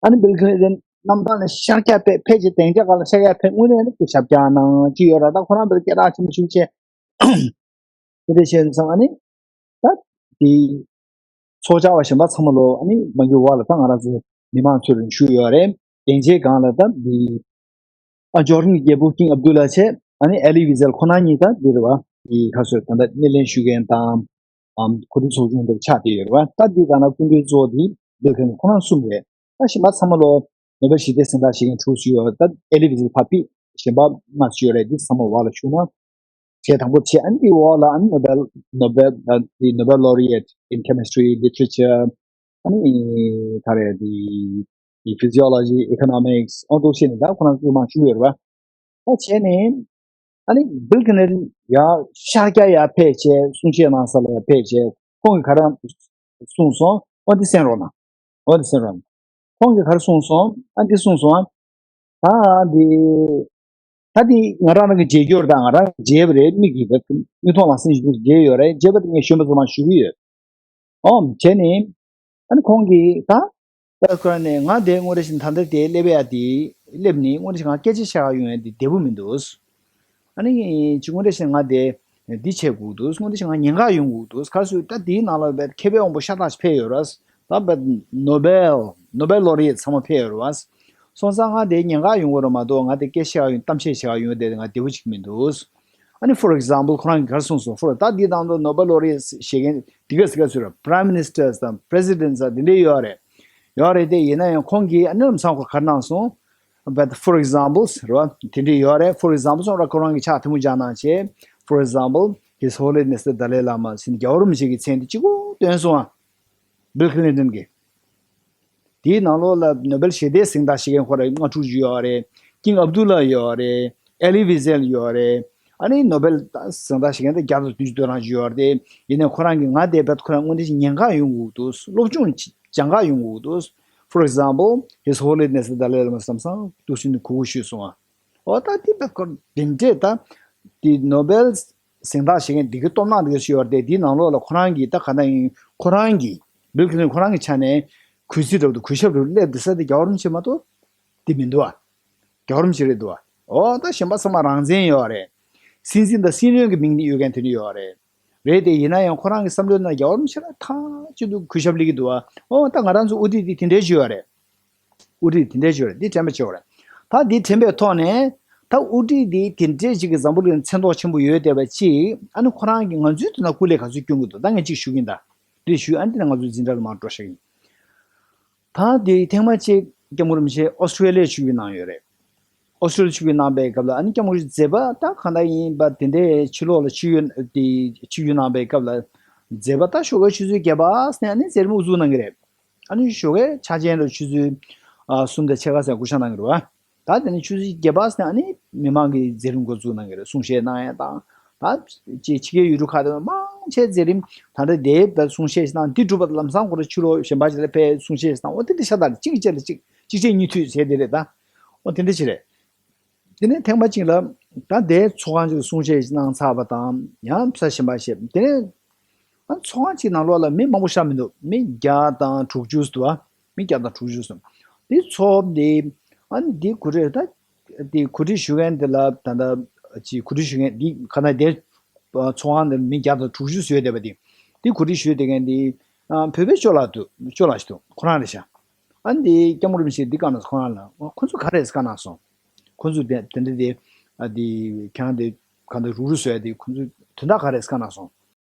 ཨ་ནི་བིལ་ཁི་ལིན་ཊོན་གནམ་ཐང་ནས་ཤར་རྒྱག་ཕེབས་ཕེབས་བྱས་གདན་འཇགས་སྒང་ལ་ཤར་རྒྱག་ཕེབས། དངོས་གནས་ནི་ཁོ་ཞབས་བཀྱག་གནང་ཅི་ཡོད་ར། ད་ཁོ་རང་བིལ་སྐད་གྲགས་ཆེན་པོ་ཞིག་བྱས། དེ་འདྲ་བྱས་ཙང་ཨ་ནི་ད་དེ་ཚོགས་བཅར་བ་གཞན་པ་ཚང་མ་ལོ་ཨ་ནི་མ་གི་འོག་ལ་ད་ང་རང་ཚོ་མི་མང་ཚོས་རིང་ཞུས་ཡོད་རེད། གདན་འཇགས་སྒང་ལ་ད་དེ་ཨ་ཇོར་ཌན་གྱི་རྒྱལ་པོ་ཀིང་ཨབ་དུ་ལ་བྱས་ཨ་ནི་ཨེ་ལི་ཝི་ཛལ་ཁོ་ན་གཉིས་ད་འདི་རེད་བ། དེ་ག་ཚོད་ད་ལྟ་སྣེ་ལེན་ཞུ་མཁན་དང་། ཨམ་གོ་སྒྲིག་ཚོགས་ཆུང་དེ་ཆགས་བསྡད་ཡོད་རེད་བ། ད་འདི་ག་ན་སྐུ་མགྲོན་གཙོ་བོ་དེ་བིལ་ཁི་ལིན་ཊོན་ཁོ་རང་གསུམ་རེད། ད་གཞན་པ་ཚང་མ་ལོ་ནོ་བེལ་ཞི་བདེའི་གཟེངས་རྟགས་བཞེས་མཁན་དྲུག་ཅུ་ཡོད་རེད། ད་ཨེ་ལི་ཝི་ཛལ་ཕར་ཕུད། གཞན་པ་ལྔ་ཅིག་ཡོད་རེད། འདི་ཚང་མ་འོག་ལ་བཅུག་ན་གྲས་དང་པོ་བྱས། ཨ་ནི་འདི་འོག་ལ་ཨ་ནི་ནོ་བེལ་ནོ་བེལ་ཨ་འདི་ནོ་བེལ་ལོ་རི་ཨེཊ་ཨིན་ཁེ་མི་སི་ཊི་རི་ལི་ཊི་རེ་ཅར། ཨ་ནི་ག་རེ་འདི་འདི་ཕི་ཟི་ཡོ་ལོ་ཇི་ཨི་ཀོ་ནོ་མིག་སི་ཨོ་འདུག་བྱས་ནས་ད་ཁོ་རང་ཚོ་མང་ཤོས་ཡོད་རེད་བ། ད་བྱས་ནས་ཨ་ནི་བིལ་ཁི་ལིན་ཊོན་ཡར་ཤར་རྒྱག་ཡར་ཕེབས་བྱས་གསུང་བཤད་གནང་ས་ལ་ཡར་ཕེབས་བྱས་ཁོང་གིས་ག་རེ་གསུངས་སོང་། ཨོ་འདི་གསན་རོགས་གནང་། ཨོ་འདི་གསན་རོགས་གནང་། ཁོང་གིས་ག་རེ་གསུངས་སོང་། ཨ་འདི་གསུངས་སོང་། ཨ་ད་འདི་ད་འདི་ང་རང་རང་གི་མཇལ་རྒྱུ་རེད། ད་ང་རང་གི་མཇལ་བ་རེད། མིག་གིས་ད་མིག་མཐོང་ལག་ཟིན་ཞིག་མཇལ་ཡོད་རེད། མཇལ་བ་དེ་ངས་གཞོན་པ་ཚོ་མར་ཞུ་གི་ཡོད། ཨོམ་བྱས་ནས། ཨ་ནི་ཁོང་གིས་ད། ད་ཁོ་ནས་ང་དེ་དངོས་འབྲེལ་ཞིག་ད་ལྟ་དེ་སླེབས་ཡ་དེ་སླེབས་ནས་དངོས་འབྲེལ་ཞིག་ང་སྐད་ཆ་བཤད་ཡ་ཡོང་ཡ་དེ་བདེ་པོ་མི་འདུག་ཨ་ནི་ཅི་དངོས་འབྲེལ་ཞིག་ང་དེ་འདི་བྱེད་དགོས་འདུག་དངོས་འབྲེལ་ཞིག་ང་ཉེན་ཁ་ཡོང་དགོས་འདུག་ག་སུ་ད་དེའི་ནང་ལ་བས་མཁས་པའི་དབང་པོ་ཤ་སྟག་ཕེབས་ཡོད་རེད། ད་བས་ནོ་བེལ་ནོ་བེལ་ལོ་རི་ཡེ་ཚང་མ་ཕེབས་ཡོད་རེད། སོང་ཙང་ང་དེ་ཉེན་ཁ་ཡོང་གི་རེད་མ་གཏོགས་ང་དེ་སྐད་བཤད་ཡ་ཡོང་གཏམ་བཤད་བྱེད་ཡ་ཡོང་དེ་ང་བདེ་པོ་ཅིག་མི་འདུག་ཨ་ནི་for example ཁོ་རང་གིས་ག་རེ་གསུངས་སོང་། for ད་འདི་དང་དུ་ནོ་བེལ་ལོ་རི་ཡེ་བཞེས་མཁན་འདི་ག་སི་ག་ཚོད་རེད། Prime Ministers དང་Presidents དང་འདི་འདྲའི་ཡོད་རེད། ཡོད་རེད་དེ་ཡིན་ན་ཡང་ཁོང་གིས་ཨ་ནི་ལམ་སང་ཁོ་ག་རེ་གནང་སོང་། But for examples རེད་བ། དེ་འདྲའི་ཡོད་རེད། for example སོང་ར་ཁོ་རང་གིས་ཕྱག་ཐལ་མོ་སྦྱར་གནང་བྱས། For example His Holiness the Dalai Lama ཟེར་ནས་རྒྱལ་བ་རིན་པོ་ཆེ་གི་མཚན་དེ་གཅིག་པོ་བཏོན་སོང་ཨ། Bill Clinton གིས། དེའི་ནང་ལོགས་ལ་ནོ་བེལ་ཞི་བདེའི་གཟེངས་རྟགས་བཞེས་མཁན་ཁོ་རང་ལྔ་དྲུག་ཅིག་ཡོད་རེད། King Abdullah ཡོད་རེད། Elie Wiesel ཡོད་རེད། ཨ་ནི་ནོ་བེལ་གཟེངས་རྟགས་བཞེས་མཁན་དེ་བརྒྱ་དང་བདུན་ཅུ་དོན་གྲངས་ཅིག་ཡོད་རེད། ཡིན་ནའི་ཁོ་རང་གིས་ང་དེ་བས་ཁོ་རང་དངོས་འབྲེལ་ཉེན་ཁ་ཡོང་གི་འདུག་སློབ་སྦྱོང་སྦྱང་ཁ་ཡོང་གི་འདུག For example His Holiness the Dalai Lama བསམ་བསམ་འདུག་སེ་ནི་གུ་གུ་ཞུས་སོང་ཨ། འོ་ད་དེ་བས་ཁོ་དེ་འདྲས་ད་དེ་ནོ་བེལ་གཟེངས་རྟགས་བཞེས་མཁན་འདི་གའི་སྟོབས་ནག་འདི་ག་ཞིག་ཡོད་རེད་དེ། འདིའི་ནང་ལོགས་ལ་ཁོ་རང་གིས་ད་ག་ན་ཡིན་ཁོ་རང་གིས་Bill Clinton ཁོ་རང་གི་ཆ་ནས་གུས་བརྩི་འདྲ་པོ་དང་གུས་ཞབས་འདྲ་པོ་སླེབས་བསྡད་ས་དེ་རྒྱལ་བ་རིན་པོ་ཆེ་མ་གཏོགས་དེ་མི་འདུག་ཨ། རྒྱལ་བ་རིན་པོ་ཆེ་རེད་འདུག་ཨ། འོ་ད་གཞན་པ་ཚང་མ་རང་བཙན་ཡོད་རེད། སྲིད་འཛིན་དང་སྲིད་བློན་གྱི་མིང་དེ་ཡོད་མཁན་དེ་འདྲ་ཡོད་རེད། རེད་དེ་ཡིན་ན་ཡང་ཁོ་རང་གི་བསམ་བློའི་ནང་རྒྱལ་བ་རིན་པོ་ཆེ་ལ་ཐག་གཅིག་ཏུ་གུས་ཞབས་སླེབས་ཀྱི་འདུག་ཨ། འོ་ད་ང་རང་ཚོ་དབུ་ཁྲིད་དེ་དེ་འདྲའི་ཅིག་ཡོད་རེད། དབུ་ཁྲིད་དེ་འདྲའི་ཅིག་ཡོད་རེད། འདི་དྲན་པ་བྱེད་དགོས་རེད། ད་འདི་དྲན་པའི་ཐོག་ནས་ད་དབུ་ཁྲིད་འདི་དེ་འདྲའི་ཅིག་གི་འཛམ་བུ་གླིང་མཚན་ཐོག་ཆེན་པོ་ཡོད་བསྡད་པ་ཅིག་ཨ་ནི་ཁོ་རང་གིས་ང་ཚོའི་དོན་དག་སྐུ་ལས་ག་ཚོད་སྐྱོན་གྱི་འདུག་ད་ངས་ཅིག་ཞུ་གིན་ད། འདི་ཞུ་ཨ་ནི་དེ་ནས་ང་ཚོ་འཛིན་གྲྭ་ལ་མར་འགྲོ་ཤག་ཡིན། ད་དེ་ཐེངས་མ་གཅིག་སྐྱབས་མགོན་རིན་པོ་ཆེ་ཨོ་སི་ཀྲི་ལི་ཡ་ཆིབས་བསྒྱུར་གནང་ཡོད་རེད། ཨོ་སི་ཀྲི་ལི་ཡ་ཆིབས་བསྒྱུར་གནང་པའི་སྐབས་ལ་ཨ་ནི་སྐྱབས་མགོན་རིན་པོ་ཆེ་མཛད་པ་ད་གང་ལྟར་ཡིན་པ་དེ་འདྲའི་ཕྱི་ལོགས་ལ་ཆིབས་བསྒྱུར་དེ་ཆིབས་བསྒྱུར་གནང་པའི་སྐབས་ལ་མཛད་པ་ད་ཞོགས་ཀའི་ཆུ་ཚོད་བརྒྱད་པ་ནས་ཨ་ནི་མཛད་རིམ་དབུ་འཛུགས་གནང་གི་རེད། ཨ་ནི་ཞོགས་ཀའི་ཆ་ཆེན་ལ་ཆུ་ཚོད་ཨ་གསུམ་དང་ཕྱེད་ཀ་ཙམ་སྐུ་ཞབས་གནང་གི་རེད་བ། ད་དེ་ནས་ཆུ་ཚོད་བརྒྱད་པ་ནས་ཨ་ནི་མི་མང་གི་མཛད་རིམ་འགོ་འཛུགས་གནང་གི་རེད། གསུང་བཤད་གནང་ཡ་དང་། ད་ཅི་ཕྱི་རྒྱལ་ཡུལ་གྲུ་ཁག་དེ་མང་ཆེ་མཛད་རིམ་ད་ལྟ་དེའི་བར་གསུང་བཤད་ཞིག་དང་འདི་གྲུབ་པ་ལམ་སང་ཁོ་ར་ཕྱི་ལོགས་གཞན་པ་ཞིག་ལ་ཕེབས་གསུང་བཤད་ཞིག་དང་འོ་དེ་འདྲ་ཤ་སྟག་གཅིག་གི་རྗེས་ལ་གཅིག་གཅིག་རྗེས་གཉིས་མཐུད་བྱས་དེ་རེད་ད། འོ་དེ་འདྲ་ཞིག་རེད། དེ་ནས་ཐེངས་མ་གཅིག་ལ་ད་དེའི་ཚོགས་ཁང་ཅིག་གསུང་བཤད་ཞིག་གནང་ཚར་བ་དང་ཡང་ས་གཞན་པ་བཤད་དེ་ནས། ཨ་ཚོགས་ཁང་གཅིག་ནང་ལོགས་ལ་མི་མང་པོ་ཤར་མི་འདུག་མི་བརྒྱ་དང་དྲུག་ཅུ་འདུག་ཨ། མི་བརྒྱ་དང་དྲུག་ཅུ་སོང་། དེ་ཚོགས་དེ་ཨ་ནི་དེ་གོ་སྒྲིག་ད་དེ་གོ་སྒྲིག་ཞུ་མཁན་དེ་ལ་ད་ལྟ་ཅིག་གོ་སྒྲིག་ཞུ་མཁན་དེ་ག་ན་དེ་ཚོགས་ཁང་དེ་མི་བརྒྱ་དང་དྲུག་ཅུ་བཟོས་བསྡད་པ་དེ་དེ་གོ་སྒྲིག་ཞུས་བསྡད་མཁན་དེ་ཨ་བོད་པའི་ཅོ་ལགས་འདུག་ཅོ་ལགས་ཤིག་འདུག་ཁོ་རང་རེད་ཤག་ཨ་ནི་དེ་སྐྱབས་མགོན་རིན་པོ་ཆེ་འདི་བཀའ་གནང་སོང་ཁོ་རང་ལ། ཁོ་ཚོ་ག་རེ་བཀའ་གནང་སོང་། ཁོ་ཚོ་དེ་དེ་འདྲ་དེ་ཨ་དེ་ཁྱེད་རང་དེ་ག་འདྲ་རུག་རུག་བཟོས་དེ་ཁོ་ཚོ་དོན་དག་ག་རེ་བཀའ་གནང་སོང་།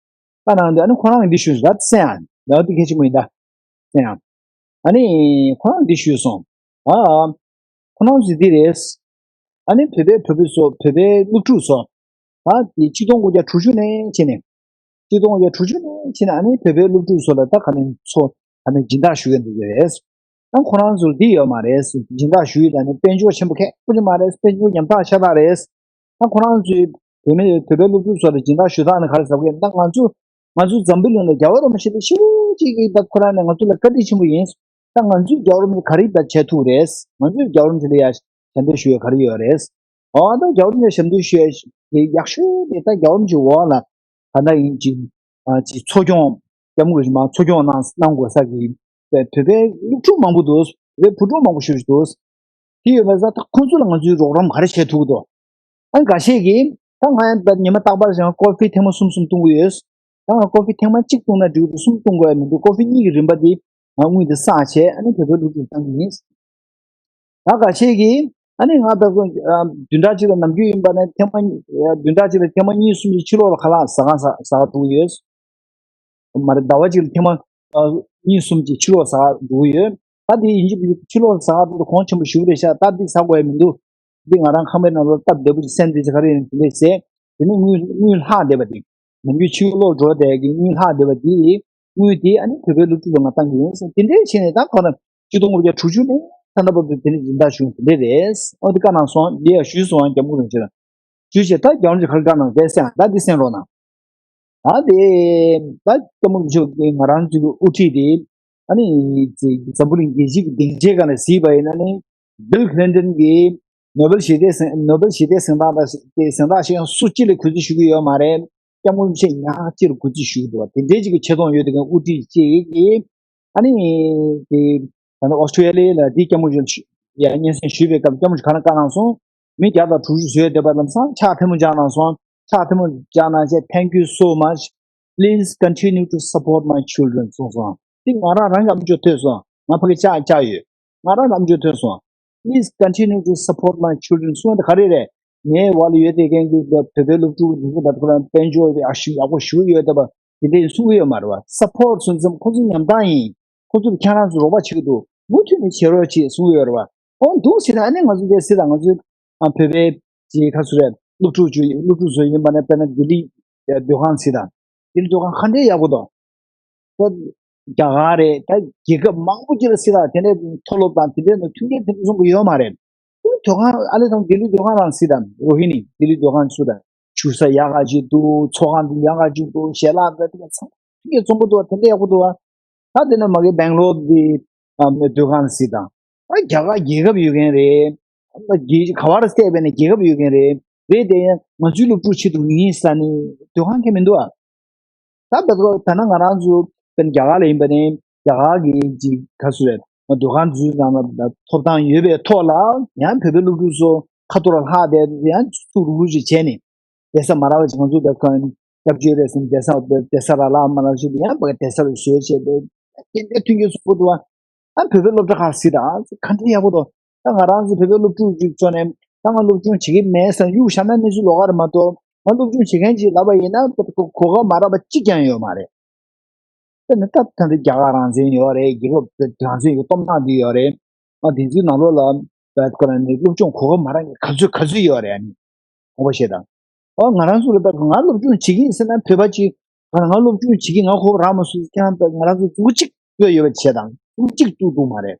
བཀའ་གནང་དུས་ཨ་ནི་ཁོ་རང་གིས་འདི་ཞུས་སོང་། ད་གསན་ཨ། ཡང་འདི་གལ་ཆེན་པོ་ཡིན་ད། གསན་ཨ། ཨ་ནི་ཁོ་རང་འདི་ཞུས་སོང་། ཨ། ཁོ་རང་ཚོས་འདི་རེད། ཨ་ནི་བོད་པའི་བོད་པ་ཚོ་བོད་པའི་སློབ་ཕྲུག་ཚོ། ད་འདི་ཆིག་སྟོང་དགུ་བརྒྱ་དྲུག་ཅུ་ནས་བྱས་ནས། ཆིག་སྟོང་དགུ་བརྒྱ་དྲུག་ཅུ་ནས་བྱས་ནས་ཨ་ནི་བོད་པའི་སློབ་ཕྲུག་ཚོ་ལ་ད་ག་ནས་ཚོ་ད་ནས་སྦྱིན་བདག་ཞུ་ཡ་འདི་རེད། ཨ་ཁོ་རང་ཚོར་འདི་ཡོད་མ་རེད། སྦྱིན་བདག་ཞུ་ཡ་ད་ནི་དཔལ་འབྱོར་ཆེན་པོ་ཁེ་པོ་ཅིག་མ་རེད། དཔལ་འབྱོར་ཉམ་ཐག་ཤ་སྟག་རེད། ད་ཁོ་རང་ཚོས་བོད་མི་བོད་པའི་སློབ་ཕྲུག་ཚོ་ལ་སྦྱིན་བདག་ཞུ་སྟངས་ནི་ག་རེ་ཟེར་བ་ཡིན་ན། ང་ཚོ་ང་ཚོ་འཛམ་བུ་གླིང་ལ་རྒྱལ་བ་རིན་པོ་ཆེ་དེ་ཞེ་པོ་ཅིག་གིས་ད་ཁོ་རང་ནས་ང་ཚོ་ལ་བཀའ་དྲིན་ཆེན་པོ་ཡིན། ད་ང་ཚོས་རྒྱལ་བ་རིན་པོ་ཆེ་ག་རེ་ད་བྱེད་ཐུབ་རེད། ང་ཚོས་རྒྱལ་བ་རིན་པོ་ཆེ་ལ་ཡ་ཞབས་འདེགས་ཞུ་ཡ་ག་རེ་ཡོད་རེད། ཨོ་ད་རྒྱལ་བ་རིན་པོ་ཆེ་ཞབས་འདེགས་ཞུ་ཡ་དེ་ཡག་ཤོས་དེ་ད་རྒྱལ་བ་རིན་པོ་ཆེ་འོག་ལ་ད་ལྟ་ཡིན་ཅིག་ཅིག་འཚོ་སྐྱོང་སྐྱབས་མགོན་རིན་པོ་ཆེ་འཚོ་སྐྱོང་གནང་གནང་དགོས་ས་གི་བོད་པའི་སློབ་ཕྲུག་མང་པོ་འདུག་བོད་པའི་བུ་ཕྲུག་མང་པོ་ཞེ་པོ་ཅིག་འདུག་དེ་ཡོད་པ་ས་ད་ཁོང་ཚོ་ལ་ང་ཚོས་རོགས་རམ་ག་རེ་བྱེད་ཐུབ་ཀྱི་འདུག་ཨ་འགའ་ཤས་ཀྱིས་ད་ང་ཡང་ད་ཉི་མ་རྟག་པར་བཞིན་ཀོ་ཧྥི་ཐེངས་མ་གསུམ་གསུམ་བཏུང་གི་ཡོད། ད་ང་ཀོ་ཧྥི་ཐེངས་མ་གཅིག་བཏུང་ན་འགྲིག་གི་འདུག་གསུམ་བཏུང་དགོས་ཡ་མི་འདུག་ཀོ་ཧྥི་གཉིས་ཀྱི་རིན་པ་དེ་ང་དངུལ་དེ་བསགས་བྱས་ཨ་ནི་བོད་པའི་སློབ་ཕྲུག་བཏང་གི་ཡིན། ད་འགའ་ཤས་ཀྱིས་ཨ་ནི་ང་ད་ཚོ་བདུན་ཕྲག་གཅིག་ལ་ནམ་རྒྱུན་ཡིན་པ་ནས་ཐེངས་མ་བདུན་ཕྲག་གཅིག་ལ་ཐེངས་མ་གཉིས་གསུམ་ཅིག་ཕྱི་ལོགས་ལ་ཁ་ལག་ཟ་ག་ཟ་ཟ་ག་འགྲོ་གི་ཡོད། མ་རེད། ཟླ་བ་གཅིག་ལ་ཐེངས་མ་ཨ་གཉིས་གསུམ་ཅིག་ཕྱི་ལོགས་ཟ་ག་འགྲོ་གི་ཡོད། ད་དེ་ཡིན་གཅིག་མིན་གཅིག་ཕྱི་ལོགས་ཟ་ག་འགྲོ་དུས་གོང་ཆེན་པོ་ཞེ་པོ་རེད་ཤག་སྟབས་བདེ་ཟ་དགོས་ཡ་མི་འདུག་འདི་ང་རང་ཁང་པའི་ནང་ལ་སྟབས་བདེ་པོ་ཅིག་སེམས་བདེ་ཅིག་ག་རེ་ཡིན་དེ་འདྲས་ཟས། དེ་ནས་དངུལ་དངུལ་ལྷག་བསྡད་པ་དེ། ནམ་རྒྱུན་ཕྱི་ལོགས་འགྲོ་བསྡད་ཀྱི་དངུལ་ལྷག་བསྡད་པ་དེ། དངུལ་དེ་ཨ་ནི་བོད་པའི་སློབ་ཕྲུག་ལ་ང་བཏང་གི་ཡིན་ཟེར། དེ་འདྲས་བྱས་ནས་ད་ཁོ་ན་ཆིག་སྟོང་དགུ་བརྒྱ་དྲུག་ཅུ་ནས་ད་ལྟ་བར་དུ་དེ་ནས་སྦྱིན་བདག་ཞུ་དེ་འདྲས་རེད། ཨོ་དེ་བཀའ་གནང་སོང་། འདི་ཡང་ཞུས་སོང་། སྐྱབས་མགོན་རིན་པོ་ཆེ་ལ་ཞུས་བྱས། ད་རྒྱལ་བ་རིན་པོ་ཆེ་ག་རེ་བཀའ་གནང་འདི་གསན་ཨ། ད་འདི་གསན་རོགས་གནང་། ད་དེ་ད་སྐྱབས་མགོན་རིན་པོ་ཆེ་ང་རང་ཚོའི་དབུ་ཁྲིད་དེ་ཨ་ནི་འཛམ་བུ་གླིང་རྒྱལ་སྤྱི་གི་སྡིངས་ཆའི་སྒང་ལ་གཟིགས་པ་ཡིན་ན་ནི། Bill Clinton གིས་ནོ་བེལ་ཞི་བདེའི་གཟེངས་ནོ་བེལ་ཞི་བདེའི་གཟེངས་རྟགས་དང་དེ་གཟེངས་རྟགས་ཤིག་ཡང་སུ་གཅིག་ལ་གུས་བརྩི་ཞུ་གི་ཡོད་མ་རེད། སྐྱབས་མགོན་རིན་པོ་ཆེ་ཉག་གཅིག་ལ་གུས་བརྩི་ཞུ་གི་འདུག་བ། དེ་འདྲའི་ཅིག་གི་ཆེ་མཐོང་ཡོད་དེ་གའི་དབུ་ཁྲིད་ཅིག་གིས་ཨ་ནི་དེ་ད་ནི་ཨོ་སི་ཀྲེ་ལི་ཡ་ལ་དེ་སྐྱབས་མགོན་རིན་པོ་ཆེ་ཡ་སྙན་སེང་ཞུས་པའི་སྐབས་སྐྱབས་མགོན་རིན་པོ་ཆེ་ག་རེ་གནང་སོང་། མི་བརྒྱ་དང་དྲུག་ཅུ་བཟོས་བསྡད་པ་ལམ་སང་ཕྱག་ཐལ་མོ་སྦྱར་གནང་སོང་། ཕྱག་ཐལ་མོ་སྦྱར་གནང་བྱས། Thank you so much, please continue to support my children གསུངས་སོང་། དེ་ང་རང་རང་གི་ཨམ་ཅོག་ཐོས་སོང་། ང་ཕ་གི་ལྕགས་ལྕགས་ཡོད། ང་རང་གི་ཨམ་ཅོག་ཐོས་སོང་། Please continue to support my children གསུངས་པ་དེ་ག་རེ་རེད། ངའི་འོག་ལ་ཡོད་བསྡད་མཁན་གྱི་བོད་པའི་སློབ་ཕྲུག་འདི་ཚོ་ད་ཁོ་རང་དཔལ་འབྱོར་དེ་ཨ་ཞུ་ཡག་པོ་ཞུ་ཡོད་བསྡད་པ་དེ་འདྲ་གསུང་གི་ཡོད་མ་རེད་བ། Support གསུང་ཙམ་ཁོ་ཚོ་ཉམ་ཐག་ཡིན། ཁོ་ཚོར་ཁྱེད་རང་ཚོ་རོགས་པ་བྱེད་ཀྱི་འདུག་མུ་མཐུད་ནས་བྱེད་རོགས་བྱེད་གསུང་གི་ཡོད་རེད་བ། འོ་འདུག་ཟེར་ད་ཨ་ནི་ང་ཚོ་དེ་སྲིད་ད་ང་ཚོའི་ཨ་བོད་པའི་ཅིག་ཁ་སུ་རེད། སློབ་ཕྲུག་ཅིག་སློབ་ཕྲུག་ཚོ་ཡིན་པ་ནས་དཔེར་ན་ལྡི་ལི་སྡོད་ཁང་སྲིད་ད། ལྡི་ལི་སྡོད་ཁང་ག་འདྲའི་ཡག་པོ་འདུག་ད་རྒྱ་གར་རེད། ད་རྒྱལ་ཁབ་མང་པོ་ཅིག་ལ་སྲིད་ད་དེ་འདྲའི་མཐོ་སློབ་དང་དེ་འདྲའི་ནང་མཐུན་རྐྱེན་དེ་འདྲ་བཟུང་གི་ཡོད་མ་རེད། ལྡི་ལི་སྡོད་ཁང་ཨ་ལེ་དང་ལྡི་ལི་སྡོད་ཁང་རང་སྲིད་ད། རོ་ཧི་ནི་ལྡི་ལི་སྡོད་ཁང་སུ་ད། བཞུགས་ས་ཡག་ག་ཅིག་འདུག་ཚོགས་ཁང་འདི་ཡག་ག་ཅིག་འདུག་ཞལ་ལག་འདི་ཚང་མ་མཐུན་རྐྱེན་འཛོམས་པོ་འདུག་དེ་འདྲ་ཡག་པོ་འདུག་ད་དེ་ནས་མ་གི་སྦེང་ལོར་འདི་ཨ་མི་སྡོད་ཁང་ལ་སྲིད་དང་། ཨ་རྒྱ་གར་རྒྱལ་ཁབ་ཡོད་མཁན་རེད། ཨ་རྒྱལ་ག་བར་བལྟས་པས་ན་རྒྱལ་ཁབ་ཡོད་མཁན་རེད། རེད་དེ་ཡང་ང་ཚོའི་སློབ་ཕྲུག་ཆེད་དུ་ཡིན་ས་ནི་སྡོད་ཁང་གང་མི་འདུག་ཨ། ད་བལ་ཀོ་ད་ན་ང་རང་ཚོ་དཔེར་ན་རྒྱ་གར་ལ་ཡིན་པ་ནི་རྒྱ་གར་གྱི་ཅིག་ག་ཚོད་རེད། སྡོད་ཁང་ཚོའི་ནང་ལ་ཐོབ་ཐང་ཡོད་པའི་ཐོག་ལ་ཡང་བོད་པའི་སློབ་ཕྲུག་ཚོ་ཁ་ཐོར་ལ་ལྷག་བསྡད་ཡང་ཚུགས་རུག་རུག་ཅིག་བྱས་ནས། བསྡད་ས་མ་རག་པ་ཅིག་ང་ཚོ་བོད་ཁང་སྐྱབས་བཅོལ་རེད་ཟེར་ནས་བསྡད་ས་བསྡད་ས་རག་ལ་མ་རག་ཅིག་ཡང་བསྡད་ས་ལ་བཟོས་བྱས་ཏེ་དེ་འདྲའི་མཐུན་རྐྱེན་ཚོགས་པོ་འདུག་བ། ཨ་བོད་པའི་སློབ་གྲྭ་ཁག་སྲིད་དང་ག་འདྲ་ཡག་པོ་འདུག་ད་ང་རང་ཚོ་བོད་པའི་སློབ་ཕྲུག་ཅིག་ཚོ་ནས་ད་ང་སློབ་སྦྱོང་བྱེད་ཀྱི་མེད་ཟེར་གཡུག་བཞག་ན་གནས་ཚུལ་ལོགས་ཀ་རེད་མ་གཏོགས། ང་སློབ་སྦྱོང་བྱེད་མཁན་ཅིག་ལབ་པ་ཡིན་ན་གོ་སྐབས་མ་རག་པ་གཅིག་ཀྱང་ཡོད་མ་རེད། དཔེར་ན་སྟབས་ད་འདི་རྒྱ་གར་རང་བཙན་ཡོད་རེད། རྒྱལ་ཁབ་རང་བཙན་གྱི་སྟོབས་ནག་འདི་ཡོད་རེད། ཨ་དེ་ཚོའི་ནང་ལོགས་ལ་བལ་ཀོ་ནི་སློབ་སྦྱོང་གོ་སྐབས་མ་རག་མཁན་ག་ཚོད་ག་ཚོད་ཡོད་རེད། ཨ་ནི་ངོ་མ་བཤད་དང་། ཨ་ང་རང་ཚོ་ལ་ད་ང་སློབ་སྦྱོང་བྱེད་ཀྱི་ཡིན་ཟེར་ན་བོད་པ་ཅིག་ང་ང་སློབ་སྦྱོང་བྱེད་ཀྱི་ང་གོ་སྐབས་རག་མ་སོང་ཟེར་ཁྱེད་རང་ང་རང་ཚོ་མཛུབ་གུ་གཅིག་གཡོ་ཡོད་པ་བྱས་དང་མཛུབ་གུ་གཅིག་གཏུག་འདུག་མ་རེད།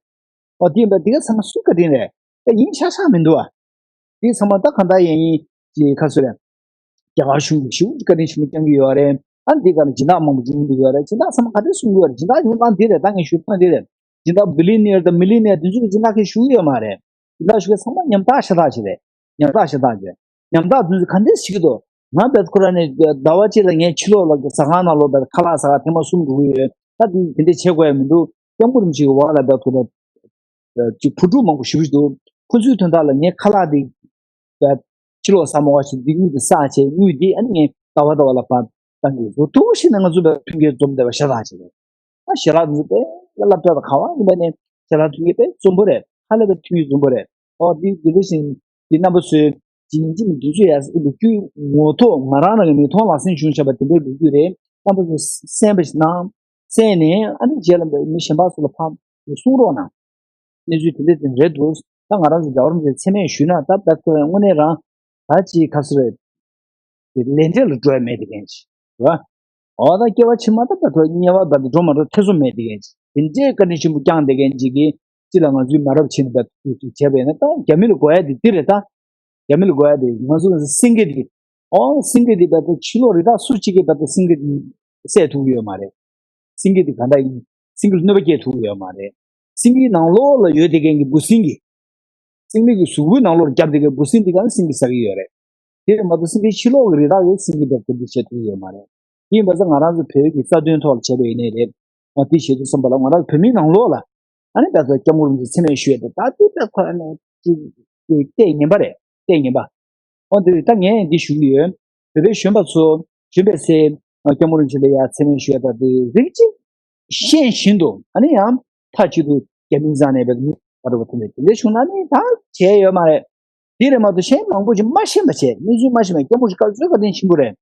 ཨོ་དེ་ཡིན་པ་འདི་ག་ཚང་མ་སུ་ག་དེ་རེད། ད་ཡིན་ཆ་ཆ་མི་འདུག་ཨ། དེ་ཚང་མ་ད་གང་ལྟར་ཡིན་ཡིན་གྱི་ཁ་སོ་རེད། རྒྱ་གར་གཞུང་གིས་ཞེ་པོ་བཀའ་དྲིན་ཆེན་པོ་བསྐྱངས་ཀྱི་ཡོད་རེད། ཨ་འདི་ག་ལ་སྦྱིན་བདག་མང་པོ་བྱུང་གི་ཡོད་རེད། སྦྱིན་བདག་ཚང་མ་ག་དེ་གསུང་གི་ཡོད་རེད། སྦྱིན་བདག་ཡོང་སྟངས་འདི་རེད། ད་ངས་ཞུ་སྟངས་འདི་རེད། སྦྱིན་བདག་བི་ལི་ནི་ཡར་དང་མི་ལི་ནི་ཡར་དེ་ཚོ་གི་སྦྱིན་བདག་གིས་ཞུ་གི་ཡོད་མ་རེད། སྦྱིན་བདག་ཞུ་མཁན་ཚང་མ་ཉམ་ཐག་ཤ་སྟག་ཅིག་རེད། ཉམ་ཐག་ཤ་སྟག་ཅིག་ཉམ་ཐག་དེ་ཚོ་ག་འདྲས་བྱེད་ཀྱི་འདུག་ང་བལ་ཀོ་ནི་ཟླ་བ་གཅིག་ལ་ངས་ཕྱི་ལོགས་ལ་ཟ་ཁང་ནང་ལོགས་ལ་ཁ་ལག་ཟ་ཁང་ཐེངས་མ་གསུམ་འགྲོ་གི་ཡོད། ད་དེ་དེ་འདྲས་བྱེད་དགོས་ཡ་མི་འདུག་སྐྱབས་མགོན་རིན་པོ་ཆེ་གི་འོག་ལ་བལ་ཀོ་ནི་ཅིག་བུ་ཕྲུག་མང་པོ་ཞེ་པོ་ཅིག་འདུག་ཁོ་ཚོའི་དོན་དག་ལ་ངས་ཁ་ལག་འདི་ཕྱི་ལོགས་ཟ་མ་དགོས་ཤིག་འདི་དངུལ་འདི་བསགས་བྱས། དངུལ་འདི་ཨ་ནི་ངས་ཟླ་བ་ཟླ་བ་ལ་ཕར་བཏང་གི་འདུག་ཐུགས་ཤིག་ན་ང་ཚོ་བལ་མཐུན་རྐྱེན་འཛོམས་བསྡད་པ་ཤ་སྟག་ཅིག་རེད། ཨ་ཞལ་ལག་འདི་ཚོ་དཔེ་ལ་སློབ་གྲྭ་དང་ག་བ་ཡིན་པ་ནས་ཞལ་ལག་མཐུན་རྐྱེན་དཔེ་འཛོམས་པོ་རེད། ཧ་ལས་པའི་མཐུན་རྐྱེན་འཛོམས་པོ་རེད། ཨོ་འདི་འདི་འདྲ་ཞིག་འདི་རྣམ་པ་ཚོས་ཅིག་ཡིན་གཅིག་མིན་འདི་ཚོ་ཡ་ལོ་རྒྱུས་ངོ་ཐོག་ང་རང་རང་གི་མིག་མཐོང་ལག་ཟིན་བྱུང་བཞག་པ་དེ་འདྲའི་ལོ་རྒྱུས་རེད། རྣམ་པ་ཚོས་གསན་པ་ཞིག་གནང་། གསན་ནས་ཨ་ནི་རྗེས་ལ་མི་གཞན་པ་ཚོ་ལ་ཕར་གསུང་རོགས་གནང་། གནས་ཚུལ་དེ་འདྲ་དེ་རེད་འདུག་ད་ང་རང་ཚོ་རྒྱལ་བ་རིན་པོ་ཆེ་མཚན་སྨད་ཞུས་ན་ད་ད་ཁོས་དངོས་གནས་རང་ད་ཅིག་ག་ཚོད་རེད། དེ་ལས་འབྲས་ལ་འགྲོ་ཡ་མེད་དེ་གན་ཅིག་རེད་བ། འོ་ད་སྐྱེ་བ་ཕྱི་མ་ད་ད་ཁོས་དམྱལ་བ་ད་དེ་འགྲོ་མ་འགྲོ་ཐེ་ཚོམ་མེད་དེ་གན་ཅིག་དེ་འདྲའི་བཀའ་དྲིན་ཆེན་པོ་བསྐྱངས་དེ་གན་ཅིག་གིས་ཅི་ལ་ང་ཚོའི་མ་རབས་ཆེན་པོ་ད་དེ་བྱས་པ་ཡིན་ན་ད་རྒྱ་མི་ལ་དགོས་ཡ་དེ་འདི་རེད་ད། རྒྱ་མི་ལ་དགོས་ཡ་དེ་ང་ཚོ་སེང་གེ་དེ། ཨོ་སེང་གེ་དེ་བལ་ཏེ་ཕྱི་ལོགས་རི་དྭགས་སུ་གཅིག་གིས་བལ་ཏེ་སེང་གེ་དེ་བསད་ཐུབ་ཀྱི་ཡོད་མ་རེད། སེང་གེ་དེ་ག་འདྲ་ཡིན། སེང་གེ་ལ་གནོད་པ་སྐྱེལ་ཐུབ་ཀྱི་ཡོད་མ་རེད། སེང་གེའི་ནང་ལོགས་ལ་ཡོད་བསྡད་མཁན་གྱི་འབུ་སྲིན་གྱིས། སེང་གེ་གི་གཟུགས་པོའི་ནང་ལོགས་ལ་བརྒྱབ་བསྡད་མཁན་འབུ་སྲིན་དེ་ག་ནི་སེང་གེ་ཟ་གི་ཡོད་རེད། དེ་མ་གཏོགས་སེང་གེའི་ཕྱི་ལོགས་ཀྱི་རི་དྭགས་ཀྱིས་སེང་གེ་བལ་ཏེ་འདི་བྱེད་ཐུབ་ཀྱི་ཡོད་མ་རེད། དེ་ཡིན་པ་ཙང་ང་རང་ཚོ་བོད་ཀྱི་རྩ་དོན་ཐོག་ལ་བྱས་པ་ཡིན་ནའི་རེད། ཨ་དེ་བྱེད་དུས་ཙམ་པ་ལ་ང་རང་བོད་མིའི་ནང་ལོགས་ལ། ཨ་ནི་ད་ལྟ་སྐྱབས་མགོན་རིན་པོ་ཆེ་མཚན་སྨད་ཞུས་ཏེ་ད་ལྟའི་ད་ཁོ་ཨ་ནི་ཅིག་ཅིག་ལྟས་ངན་པ་རེད། ལྟས་ངན་པ། འོ་འདི་ད་ངས་འདི་ཞུ་གི་ཡོད། བོད་པའི་གཞོན་པ་ཚོ་གཞོན་པའི་སེ་སྐྱབས་མགོན་རིན་པོ་ཆེ་ལ་ཡ་མཚན་སྨད་ཞུས་ད་དེ་རིགས་གཅིག་ཤེས་བཞིན་དུ་ཨ་ནི་ཡང་མཐའ་གཅིག་ཏུ་རྒྱ་མིའི་རྩ་ནས་བོད་མི་བར་དུ་དེ་འདྲ་བྱུང་ན་ནི་ད་བྱས་ཡོད་མ་རེད། འདི་རེད་མ་གཏོགས་གཞན་མང་པོ་ཞིག་མ་ཤེས་པ་བྱས། གནས་ཚུལ་མ་ཤེས་པ། སྐྱབས་མགོན་ཞིག་བཀའ་ཚོད་བཀའ་དྲིན་ཆེན་པོ་རེད།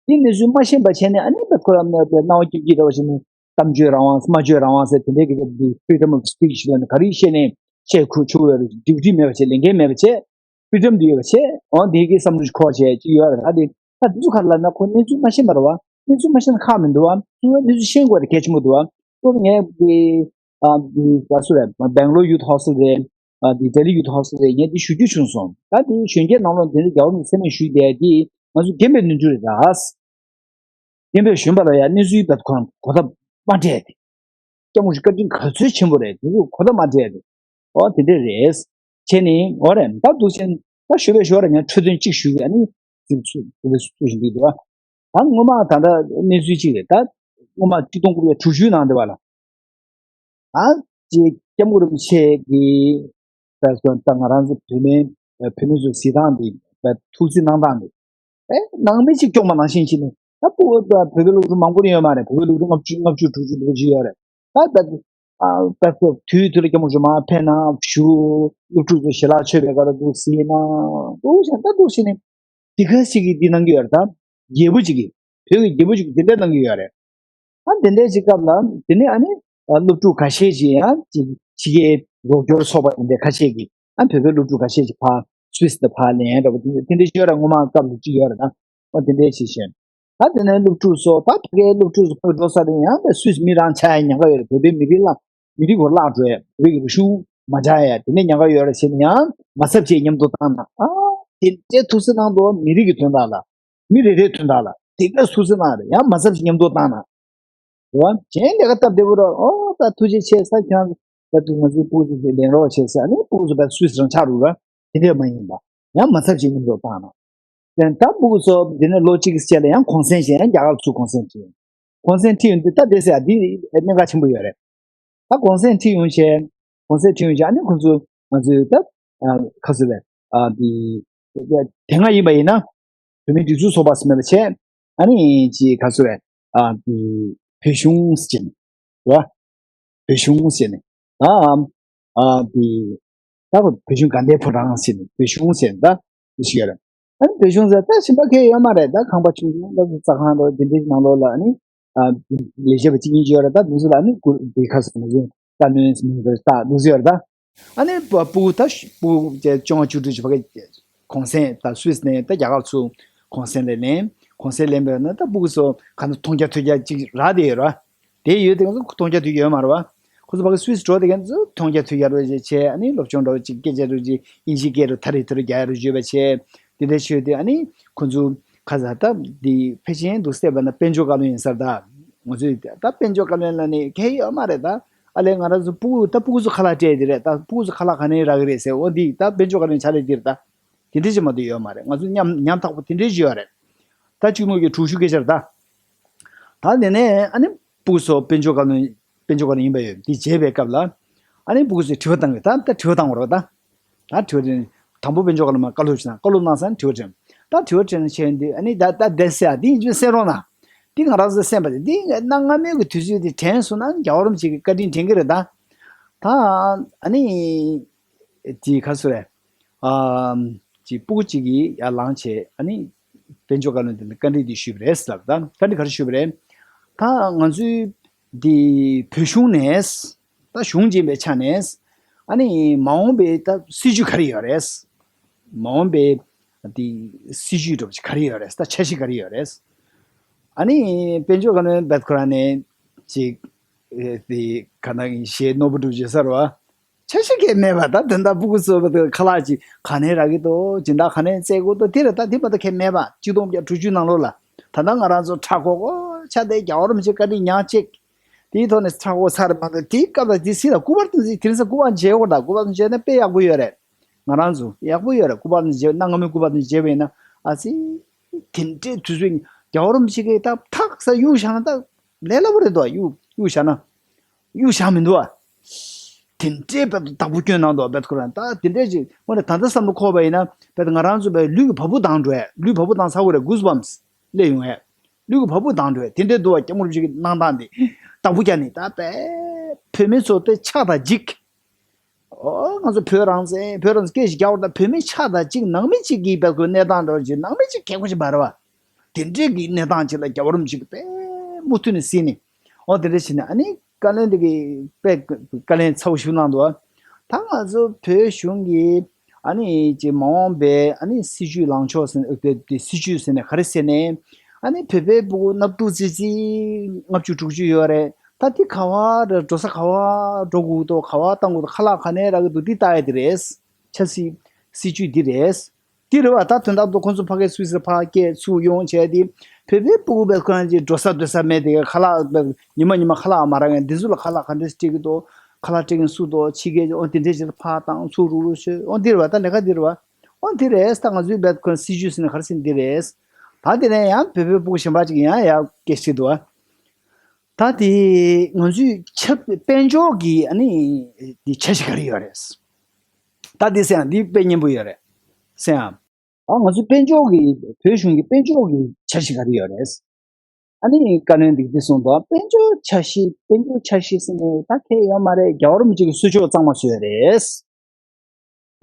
འདི་གནས་ཚུལ་མ་ཤེས་པ་བྱས་ནས་ཨ་ནི་བོད་ཁོ་རང་ནས་བོད་སྣང་བ་སྐྱིད་སྐྱིད་འདྲ་བ་ཞིག་ནས་གཏམ་བརྗོད་རང་དབང་སྨྲ་བརྗོད་རང་དབང་ཟེར་དེ་འདྲའི་གི་འདི་freedom of speech ལ་ནི་ག་རེ་བཤད་ནས་བཤད་ཁུལ་ཆུ་བོ་ཡོད་རེད། duty མེད་པ་བྱས། ལས་འགན་མེད་པ་བྱས། freedom འདི་ཡོད་པ་བྱས། འོ་འདི་གི་བསམ་བློ་ཞིག་འཁོར་བྱས་ཅིག་ཡོད་རེད། ད་འདི་ད་འདི་ཚོ་ག་རེ་ལབ་ན་ཁོ་གནས་ཚུལ་མ་ཤེས་པ་རེད་བ། གནས་ཚུལ་མ་ཤེས་ན་ཁག་མི་འདུག་བ། གཙོ་བོ་གནས་ཚུལ་ཤེས་དགོས་དེ་གལ་ཆེན་པོ་འདུག་བ། གཙོ་བོ་ངས་འདི་ཨ་འདི་ག་ཚོད་རེད། Bangalore Youth Hostel རེད། ཨ་འདི་Delhi Youth Hostel རེད། ངས་འདི་ཞུ་རྒྱུ་བྱུང་སོང་། ད་འདི་གཞོན་སྐྱེས་ནང་ལོགས་འདི་འདྲ་རྒྱལ་བ་རིན་པོ་ཆེ་མཚན་སྨད་ཞུས་བསྡད་འདི་ང་ཚོ་རྒན་པའི་ནུས་མཐུ་རེད་ད། རྒན་པའི་གཞོན་པ་ལ་ཡང་གནས་ཚུལ་བབ་ཁོ་རང་གོ་ཐབས་མ་སྤྲད་དེ། སྐྱབས་མགོན་ཞིག་བཀའ་དྲིན་ག་ཚོད་ཆེན་པོ་རེད། དེ་ཚོ་གོ་ཐབས་མ་སྤྲད་དེ། ཨོ་དེ་འདྲས་རེད། བྱས་ནས་འོ་རེད། ད་འདུག་ཅན་ད་ཞུ་བའི་ཞོར་ལ་ངས་འཕྲོས་དོན་གཅིག་ཞུ་གི། ཨ་ནི་ཚིག་ཚུ་དེ་འདྲས་སུ་བཞིན་འདུག་འདུག་ཨ། ད་སྔོན་མ་ད་ལྟ་གནས་ཚུལ་གཅིག་རེད། ད་སྔོན་མ་གཅིག་སྟོང་དགུ་བརྒྱ་དྲུག་ཅུ་ནང་དེ་བ་ལ། ད་ཅེ་སྐྱབས་མགོན་རིན་པོ་ཆེ་གིས་ད་སོ་ད་ང་རང་ཚོ་བོད་མི་བོད་མི་ཚོ་གཟིགས་སྟངས་འདི་ད་ཐུགས་གཟིགས་གནང་སྟངས་འདི་ཨེ་ནང་མི་གཅིག་སྐྱོང་མ་ནང་བཞིན་བྱས་ནས། ད་བོད་བོད་པའི་སློབ་ཕྲུག་མང་པོ་ཡོད་མ་རེད། བོད་པའི་སློབ་ཕྲུག་ལྔ་བཅུ་ལྔ་བཅུ་དྲུག་ཅུ་ལོ་བཞི་ཡོད་རེད། ད་ད་ད་དུས་དུས་ལ་སྐྱབས་མགོན་མཆོག་མར་ཕེབས་ན་བཞུགས། སློབ་ཕྲུག་ཚོ་ཞལ་ལག་མཆོད་པའི་སྐབས་ལ་འདུག་ཟེར་ན་འདུག་བྱས་ད་འདུག་བྱས་ནས་དེ་ག་ཞིག་གིས་འདི་གནང་གི་ཡོད་རེད། ད་རྒྱལ་པོ་གཅིག་གིས་བོད་ཀྱི་རྒྱལ་པོ་གཅིག་གིས་དེ་འདྲ་གནང་གི་ཡོད་རེད། ཨ་དེ་འདྲའི་ཅིག་སྐབས་ལ་དེ་ནས་ཨ་ནི་ཨ་སློབ་ཕྲུག་ཁ་ཤས་ཅིག་ཡང་ཅིག་ཕྱི་རྒྱལ་རོགས་སྐྱོར་ཚོགས་པ་དེ་འདྲའི་ཁ་ཤས་ཀྱིས་ཨ་བོད་པའི་སློབ་ཕྲུག་ཁ་ཤས་ཅིག་ཕར་སུད་སི་དུ་ཕར་ལེན་འདྲ་པོ་དེ་འདྲ་དེ་འདྲའི་ཅིག་ཡོད་རེད། སྔོན་མ་སྐབས་ལ་ཅིག་ཡོད་རེད། ད་ཨ་དེ་འདྲའི་ཅིག་བྱས། ད་དེ་ནས་སློབ་ཕྲུག་ཚོ་ད་ཕ་གིའི་སློབ་ཕྲུག་ཚོ་ཕར་འགྲོ་ས་དེ་ཡང་ད་སུད་སི་མི་རང་ཆགས་ཡ་ཉེན་ཁ་ཡོད་རེད། བོད་པའི་མི་རིགས་ལ་མི་རིགས་སྐོར་བརླག་འགྲོ་ཡ། བོད་ཀྱི་རིག་གཞུང་མ་འཇགས་ཡ་དེ་ནས་ཉེན་ཁ་ཡོད་རེད་ཟེར་ནས་ཡང་མ་ཚབ་བྱས་མཉམ་དུ་བཏང་ན། ཨ་དེ་འདྲའི་ཐུགས་སེམས་གནང་འདུག་མི་རིགས་ཀྱི་དོན་དག་ལ། མི་རེ་རེའི་དོན་དག་ལ་དེ་ག་ཐུགས་སེམས་གནང་རེད། ཡང་མ་ཚབ་ཅིག་མཉམ་དུ་བཏང་ན། རེད་བ། གཞན་ལས་ཀ་སྟབས་བདེ་པོ་ར། ཨོ་ད་ཐུགས་རྗེ་ཆེ་ས། ཁྱེད་རང་ད་དུང་ང་ཚོའི་སྤུ་གུ་ཚོ་ལེན་རོགས་བྱེད་ས། ཨ་ནི་སྤུ་གུ་ཚོ་བས་སུད་སི་རང་ཆགས་རུག་ར། དེ་འདྲས་མ་ཡིན་པ་ཡང་མ་ཚབ་ཅིག་མཉམ་དུ་བཏང་ན། ད་སྤུ་གུ་ཚོ་འདི་ནས་ལོ་གཅིག་གི་རྗེས་ལ་ཡང་གུང་སེང་བྱས། ཡང་རྒྱ་གར་ཚུར་གུང་སེང་ཁྲིད། གུང་སེང་ཁྲིད་ཡོང་དུས་ད་བསྡད་ས་ཡ་འདི་གནད་འགག་ཆེན་པོ་ཡོད་རེད། ད་གུང་སེང་ཁྲིད་ཡོང་བྱས། གུང་སེང་ཁྲིད་ཡོང་བྱས་ཨ་ནི་ཁོང་ཚོ་ང་ཚོའི་ད་ཨ་ཁ་སུ་ལས་ཨ་འདི་དེ་སྔ་ཡིན་པ་ཡིན་ན་བོད་མིའི་སྒྲིག་འཛུགས་ཚོགས་པ་ཟེར་མེད་པ་བྱས། ཨ་ནི་ཅི་ཁ་སུ་ལས་ཨ་འདི་བོད་གཞུང་ཟེར་ནས་རེད་བ། བོད་གཞུང་ཟེར་ནས་ཨ་ཨ་འདི་ད་བོད་གཞུང་དགའ་ལྡན་ཕོ་བྲང་ཟེར་ནས་བོད་གཞུང་ཟེར་ནས་ད་འདི་ཞིག་ཡོད་རེད། ཨ་ནི་བོད་གཞུང་ཟེར་ད་གཞན་པ་གང་ཡང་ཡོད་མ་རེད། ད་ཁང་པ་ཆུང་ཆུང་ད་རྩྭ་ཁང་ལོ་འདི་འདྲའི་ནང་ལོགས་ལ་ཨ་ནི་ཨ་ལས་བྱེད་པ་གཅིག་གཉིས་ཅིག་ཡོད་རེད། ད་འདི་ཚོ་ལ་ཨ་ནི་སྐུ་འདི་ཁ་སོ་ན་ཅིག་བཀའ་བློན་ཟེར་ནས་ད་འདི་ཚོ་ཡོད་རེད། ད་ཨ་ནི་སྤུ་གུ་ད་སྤུ་གུ་བཅོ་ལྔ་བཅུ་དྲུག་ཅིག་ཕ་གི་གུང་སེང་ད་སུད་སི་ནས་ད་རྒྱ་གར་ཚུར་གུང་སེང་ལ་ལེན། གུང་སེང་ལེན་པའི་ནང་ད་སྤུ་གུ་ཚོ་ག་ཚོད་མཐོང་རྒྱ་ཐོས་རྒྱ་ཅིག་རག་བསྡད་ཡོད་རེད་བ། དེ་ཡོད་དེ་ང་ཚོ་མཐོང་རྒྱ་ཐོས་རྒྱ་ཡོད་མ་རེད་བ། ཁོ་ཚོ་ཕ་གི་སུད་སི་འགྲོ་དེ་ག་ཚོད་མཐོང་རྒྱ་ཐོས་རྒྱ་རོ་ཅིག་བྱས། ཨ་ནི་སློབ་སྦྱོང་འདྲ་བོ་ཅིག་སྐད་ཆ་རོ་ཅིག་དབྱིན་ཇི་སྐད་རོ་ཐ་རི་ཐ་རི་རྒྱག་ཡ་རོ་བརྗོད་པ་བྱས། དེ་འདྲ་བྱས་དུས་ཨ་ནི་ཁོ་ཚོ་ཁ་ས་ད་འདི་ཕལ་ཆེར་འདུག་སེ་བ་ན་དཔལ་འབྱོར་བཀའ་བློན་ཡིན་ས་རེད། ད་ང་ཚོས་ད་དཔལ་འབྱོར་བཀའ་བློན་ལ་ནི་གལ་ཡོད་མ་རེད། ད་ཨ་ལས་ང་རང་ཚོ་སྤུ་གུ་ད་སྤུ་གུ་ཚོ་ཁ་ལག་སྤྲད་དེ་རེད། ད་སྤུ་གུ་ཚོ་ཁ་ལག་ག་ནས་རག་གི་རེད་ཟེར། འོ་འདི་ད་དཔལ་འབྱོར་བཀའ་བློན་ཕྱག་ལས་འདིར་ད་དེ་འདྲ་ཅིག་མ་གཏོགས་ཡོད་མ་རེད། ང་ཚོ་ཉམ་ཉམ་ཐག་པོ་དེ་འདྲ་ཅིག་ཡོད་རེད། ད་གཅིག་ནོར་གྱི་གྲུ་ཤུ་སྐད་ཆ་རེད་ད། ད་དེ་ནས་ཨ་ནི་སྤུ་གུ་ཚོ་དཔལ་འབྱོར་བཀའ་བློན་དཔལ་འབྱོར་བཀའ་བློན་ཡིན་པ་ཡོད། འདི་བྱས་པའི་སྐབས་ལ་ཨ་ནི་སྤུ་གུ་ཚོས་དྲི་བ་བཏང་གི། ད་ད་དྲི་བ་བཏང་བ་རེད་ད། ད་དྲི་བ་དྲིས། དང་པོ་དཔལ་འབྱོར་བཀའ་བློན་མར་བཀའ་སློབ་བྱས་ན། བཀའ་སློབ་གནང་ས་ནས་དྲི་བ་དྲིས། ད་དྲི་བ་དྲིས་ན་བྱས་འདི་ཨ་ནི་ད་ད་བསྡད་ས་འདི་ཡིན་རྒྱུ་གསན་རོགས་གནང་། འདི་ང་རང་ཚོ་གསན་པ་དེ་འདི་གནའ་སྔ་མོའི་གི་དུས་ཚོད་དེ་དྲན་སོང་ན་རྒྱལ་བ་རིན་པོ་ཆེ་གི་བཀའ་དྲིན་དྲན་གི་རེད་ད། ད་ཨ་ནི་དེ་ག་ཚོད་རེད། ཨ་ཅིག་སྤུ་གུ་གཅིག་གིས་ཡར་ལངས་བྱས་ཨ་ནི་དཔལ་འབྱོར་བཀའ་བློན་དེ་ལ་བཀའ་འདྲི་དེ་ཞུས་པ་རེད་ལབ། ད་བཀའ་འདྲི་ག་རེ་ཞུས་པ་རེད། ད་ང་ཚོའི་འདི་བོད་གཞུང་ནས་ད་གཞུང་འབྱེད་པའི་ཆ་ནས་ཨ་ནི་མ་འོངས་པའི་ད་སྲིད་ཇུས་ག་རེ་ཡོད་རེད། མ་འོངས་པའི་འདི་སྲིད་ཇུས་འདྲ་པོ་ཅིག་ག་རེ་ཡོད་རེད། ད་འཆར་གཞི་ག་རེ་ཡོད་རེད། ཨ་ནི་དཔལ་འབྱོར་བཀའ་བློན་བེད་ཁོ་རང་ནས་ཅིག་དེ་ག་ན་གཞས་རྣོ་པོ་འགྲུབ་བྱེད་ས་རེད་བ། འཆར་གཞི་གང་ཡང་མེད་པ། ད་དོན་དག་སྤུ་གུ་ཚོ་ཁ་ལག་ཅིག་ག་ནས་རག་གི་འདུག་སྦྱིན་བདག་ག་ནས་བཙལ་དགོས་འདུག་དེ་རེད། ད་དེ་མ་གཏོགས་གང་ཡང་མེད་པ། གཅིག་སྟོང་བརྒྱ་དྲུག་ཅུ་ནང་ལོགས་ལ་ད་ལྟ་ང་རང་ཚོ་མཁྲེགས་པོ་ཆགས་ཏེ་རྒྱལ་བ་རིན་པོ་ཆེ་བཀའ་དྲིན་ཉག་གཅིག་དེའི་ཐོག་ནས་མཁྲེགས་པོ་ཚར་མ་གཏོགས། དེའི་སྐབས་ལ་དེ་སྲིད་ལ་སྐུ་པར་དེ་ཚོ་དེ་རིང་སང་སྐུ་པར་མཇལ་དགོས། ད་སྐུ་པར་དེ་མཇལ་ན་དཔེ་ཡག་པོ་ཡོད་རེད། ང་རང་ཚོ་ཡག་པོ་ཡོད་རེད། སྐུ་པར་དེ་མཇལ་ན། སྔ་མོའི་སྐུ་པར་དེ་མཇལ་བ་ཡིན་ན་ཨ་ཙི། དེ་འདྲའི་དུས་ཚོད་རྒྱལ་བ་རིན་པོ་ཆེ་གིས་ད་ཐག་ས་གཡུག་བཞག་ན་ད་ལས་སླ་པོ་རེད་དོ། གཡུག་གཡུག་བཞག་ན། གཡུག་བཞག་མི་འདུག་བ། དེ་འདྲའི་བེད་བདག་པོ་སྐྱོན་གནང་འདུག་བེད་ཁོ་རང་། ད་དེ་འདྲའི་ཅིག་དངོས་གནས་ད་ལྟ་བསམ་བློ་འཁོར་བ་ཡིན་ན་བེད་ང་རང་ཚོ་བེད་ལུས་ཀྱི་བ་སྤུ་ལྡང་འགྲོ་ཡ། ལུས་བ་སྤུ་ལྡང་ཚ་བོ་རེད། གུས་བམས་སླེབས་ཡོང་ཡ། ལུས་ཀྱི་བ་སྤུ་ལྡང་འགྲོ་ཡ་དེ་འདྲའི་འདུག་བ། སྐྱབས་མགོན་རིན་པོ་ཆེ་གི་གནང་སྟངས་དེ་བདག་པོ་རྒྱག་ནས་ད་བེད་བོད་མི་ཚོ་དེ་ཆགས་དང་འཇིགས། ཨོ་ང་ཚོ་བོད་རང་བཙན་བོད་རང་བཙན་སྐད་ཞིག་རྒྱག་པ་དང་བོད་མི་ཆགས་དང་འཇིགས། ནང་མི་གཅིག་གིས་བེད་ཁོའི་གནས་སྟངས་འདྲ་བོ་ཅིག་ནང་མི་གཅིག་གལ་པོ་ཞིག་མ་རེད་བ། དེ་འདྲའི་གི་གནས་སྟངས་ཅིག་ལ་རྒྱལ་བ་རིན་པོ་ཆེ་གིས་དཔེ་མུ་མཐུད་ནས་གཟིགས་ནས། འོ་དེ་འདྲ་བྱས་ནས་ཨ་ནི་བཀའ་བློན་དེ་གིས་དཔེ་བཀའ་ལན་ཚ་བོ་ཞིག་གནང་འདུག་ད་ང་ཚོ་བོད་གཞུང་གིས་ཨ་ནི་ཅིག་མ་འོངས་པའི་ཨ་ནི་སྲིད་ཇུས་ལངས་ཕྱོགས་ཟེར་ན། དེ་སྲིད་ཇུས་ཟེར་ནས་ག་རེ་ཟེར་ནས། ཨ་ནི་བོད་པའི་སྤུ་གུ་སྣབས་སྟུག་ཙི་ཙི་ལྔ་བཅུ་དྲུག་ཅུ་ཡོད་རེད། ད་དེ་ག་བ་འགྲོ་ས་ག་བ་འགྲོ་དགོས་འདུག་ག་བ་བཏང་དགོས་འདུག་ཁ་ལག་ག་ནས་རག་གི་འདུག་འདི་ལྟ་ཡ་དེ་རེད། ཆབ་སྲིད་སྲིད་ཇུས་འདི་རེད། དེ་རེད་བ། ད་དོན་དག་ཏུ་ཁོང་ཚོ་ཕ་གིའི་སུད་སིར་ཕར་སྐྱེལ་ཚུར་ཡོང་བྱས་ཏེ། བོད་པའི་སྤུ་གུ་བས་ཁོ་རང་ཚོའི་འགྲོ་ས་སྡོད་ས་མེད་དེ། ཁ་ལག་ཉི་མ་ཉི་མ་ཁ་ལག་མ་རག་མཁན་འདི་ཚོ་ལ་ཁ་ལག་ག་འདྲས་སྤྲད་ཀྱི་འདུག་ཁ་ལག་སྤྲད་མཁན་སུ་འདུག་ཕྱི་རྒྱལ། འོ་དེ་འདྲས་ཅིག་ལ་ཕར་བཏང་ཚུར་རུག་རུག་བྱོས། འོ་འདི་རེད་བ། ད་ལས་ཀ་འདི་རེད་བ། འོ་འདི་རེད། ད་ང་ཚོའི་བས་ཁོ་རང་སྲིད་ཇུས་ཟེར་ན་ག་རེ་ཟེར་ན་འདི་རེད། ད་དེ་ནས་ཡང་བོད་པའི་སྤུ་གུ་གཞན་པ་ཅིག་ཡང་ཡར་སྐད་ཆ་འདུག་ཨ། ད་དེ་ང་ཚོའི་ཆབ་དཔལ་འབྱོར་གྱི་ཨ་ནི་དེ་འཆར་གཞི་ག་རེ་ཡོད་རེད། ད་དེ་སེང་འདི་དཔེ་སྙན་པོ་ཡོད་རེད། སེང་། ཨ། ང་ཚོའི་དཔལ་འབྱོར་གྱི་བོད་གཞུང་གི་དཔལ་འབྱོར་གྱི་འཆར་གཞི་ག་རེ་ཡོད་རེད། ཨ་ནི་བཀའ་བློན་འདི་འདི་གསུངས་འདུག་དཔལ་འབྱོར་འཆར་གཞི་དཔལ་འབྱོར་འཆར་གཞི་ཟེར་ནས་ད་གལ་ཡོད་མ་རེད། རྒྱལ་བ་རིན་པོ་ཆེ་གི་གསོལ་ལྕོག་གཙང་མ་བཟོས་རེད།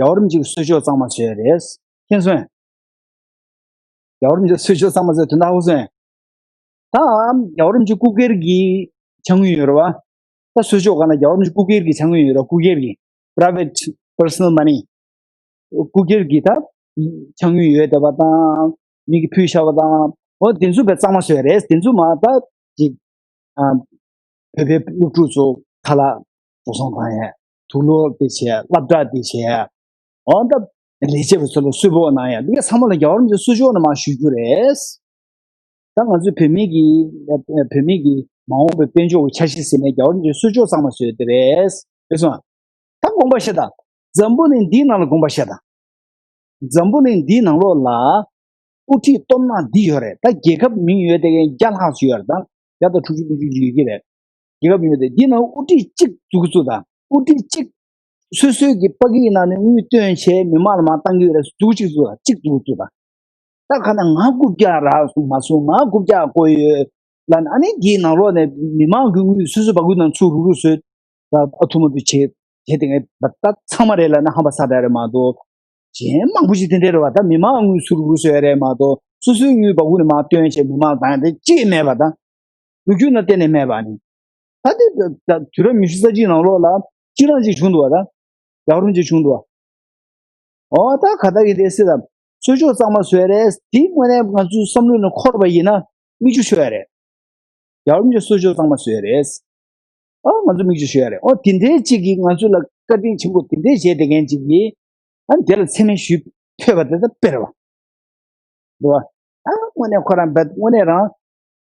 རྒྱལ་བ་རིན་པོ་ཆེ་གི་གསོལ་ལྕོག་གཙང་མ་བཟོས་རེད། མཁྱེན་སོང་། རྒྱལ་བ་རིན་པོ་ཆེ་གསོལ་ལྕོག་གཙང་མ་བཟོས་དོན་དག་ཧ་གོ་སོང་། ད་རྒྱལ་བ་རིན་པོ་ཆེ་སྐུ་སྒེར་གྱི་ཆ་དངུལ་ཡོད་རེད་བ། ད་གསོལ་ལྕོག་སྒང་ལ་རྒྱལ་བ་རིན་པོ་ཆེ་སྐུ་སྒེར་གྱི་ཆ་དངུལ་ཡོད་རེད། སྐུ་སྒེར་གྱི་private personal money། སྐུ་སྒེར་གྱི་ད་ཆ་དངུལ་ཡོད་བསྡད་པ་དང་། མི་གིས་ཕུལ་བཞག་པ་དང་། འོ་དེ་ཚོ་དཔེ་གཙང་མ་བཟོས་རེད། དེ་ཚོ་མ་ད་ཅིག་ཨ། བོད་པའི་སློབ་ཕྲུག་ཚོ་ཁ་ལག་འགྲོ་སོང་གཏོང་ཡས། དུག་ལོག་དེ་བྱས། སློབ་གྲྭ་དེ་བྱས། འོ་ད་ལས་བྱེད་པ་ཚོ་ལ་གསོལ་ཕོགས་གནང་ཡས། འདི་ག་ཚང་མ་ལ་རྒྱལ་བ་རིན་པོ་ཆེ་གསོལ་ལྕོག་ནས་མར་ཞུ་རྒྱུ་རེད། ད་ང་ཚོའི་བོད་མི་གི་བོད་མི་གི་མ་འོངས་པའི་དཔལ་འབྱོར་གྱི་འཆར་གཞི་ཟེར་ནས་རྒྱལ་བ་རིན་པོ་ཆེ་གསོལ་ལྕོག་གཙང་མ་བཟོས་དེ་རེད། རེད་སོང་། ད་དགོངས་པ་བཞེས་དང་། འཛམ་བུ་གླིང་འདིའི་ནང་ལ་དགོངས་པ་བཞེས་དང་། འཛམ་བུ་གླིང་འདིའི་ནང་ལོགས་ལ་དབུ་ཁྲིད་སྟོབས་ནག་འདི་ཡོད་རེད། ད་རྒྱལ་ཁབ་མིང་ཡོད་དེ་གན་བརྒྱ་ལྷག་ཅིག་ཡོད་རེད། ད་བརྒྱ་དང་དྲུག་ཅུ་བདུན་ཅུ་ཅིག་ཡོད་ཀྱི་རེད། རྒྱལ་ཁབ་མིང་ཡོད་དེ་འདི་ནང་དབུ་ཁྲིད་གཅིག་འཛུགས་ཚུལ་དང་། དབུ་ཁྲིད་གཅིག་སོ་སོའི་གི་པ་ཀི་ནང་ནས་དངུལ་བཏོན་བྱས་མི་མང་ལ་མར་བཏང་གི་ཡོད་རེད། འཛུགས་གཅིག་འཛུགས་དང་། གཅིག་འཛུགས་ཚུལ་དང་། ད་ག་ན་ང་རྐུབ་བཀྱག་རག་སོང་མ་སོང་། ང་རྐུབ་བཀྱག་བསྐོར་ཡོད་ལབ་ནས། ཨ་ནི་འདིའི་ནང་ལོགས་ནས་མི་མང་གི་དངུལ་སོ་སོའི་པ་ཀི་ནང་ཚུར་རུག་རུག་བཟོས། ད་ཨ་ཐུ་མ་དུ་བྱེད་བྱེད་དེ་ངས་ད་ཚང་མ་རེད་ལབ་ན་ཧམ་པ་ཚ་དྲགས་རེད་མ་གཏོགས། གཞན་མང་པོ་ཞིག་དེ་འདྲ་རེད་བ། ད་མི་མང་དངུལ་ཚུར་རུག་རུག་བཟོས་རེད་མ་གཏོགས། སོ་སོའི་དངུལ་པ་ཀི་ནས་མར་བཏོན་བྱས་མི་མང་ལ་བཏང་ཡ་དེ་གཅིག་མེད་པ་དང་། ལོ་རྒྱུས་ནང་གཏན་ནས་མེད་པ་ནི། ད་དེ་ད་དུས་རབས་ཉི་ཤུ་རྩ་གཅིག་ནང་ལོགས་ལ་གཅིག་རང་གཅིག་བྱུང་འདུག་བ། ད་རྒྱལ་བ་རིན་པོ་ཆེ་བྱུང་འདུག་བ། འོ་ད་ག་ད་གི་དེ་སྲིད་ལ་གསོལ་ལྕོག་གཙང་མ་བཟོས་རེད། དེ་དངོས་གནས་ང་ཚོའི་བསམ་བློ་ནང་འཁོར་བ་ཡིན་ན་མིག་ཆུ་ཤོར་ཡ་རེད། རྒྱལ་བ་རིན་པོ་ཆེ་གསོལ་ལྕོག་གཙང་མ་བཟོས་རེད། ཨ། ང་ཚོ་མིག་ཆུ་ཤོར་ཡ་རེད། ཨོ་དེ་འདྲའི་གཅིག་གིས་ང་ཚོ་ལ་བཀའ་དྲིན་ཆེན་པོ་དེ་འདྲའི་བྱས་བསྡད་མཁན་གཅིག་གིས། ཨ། དེ་ལ་མཚན་སྨད་ཞུས་ཕོད་པ་དེ་ད་དཔེ་རེད་བ། འདུག་བ། ཨ། དངོས་གནས་ཁོ་རང་བེད་དངོས་གནས་རང་།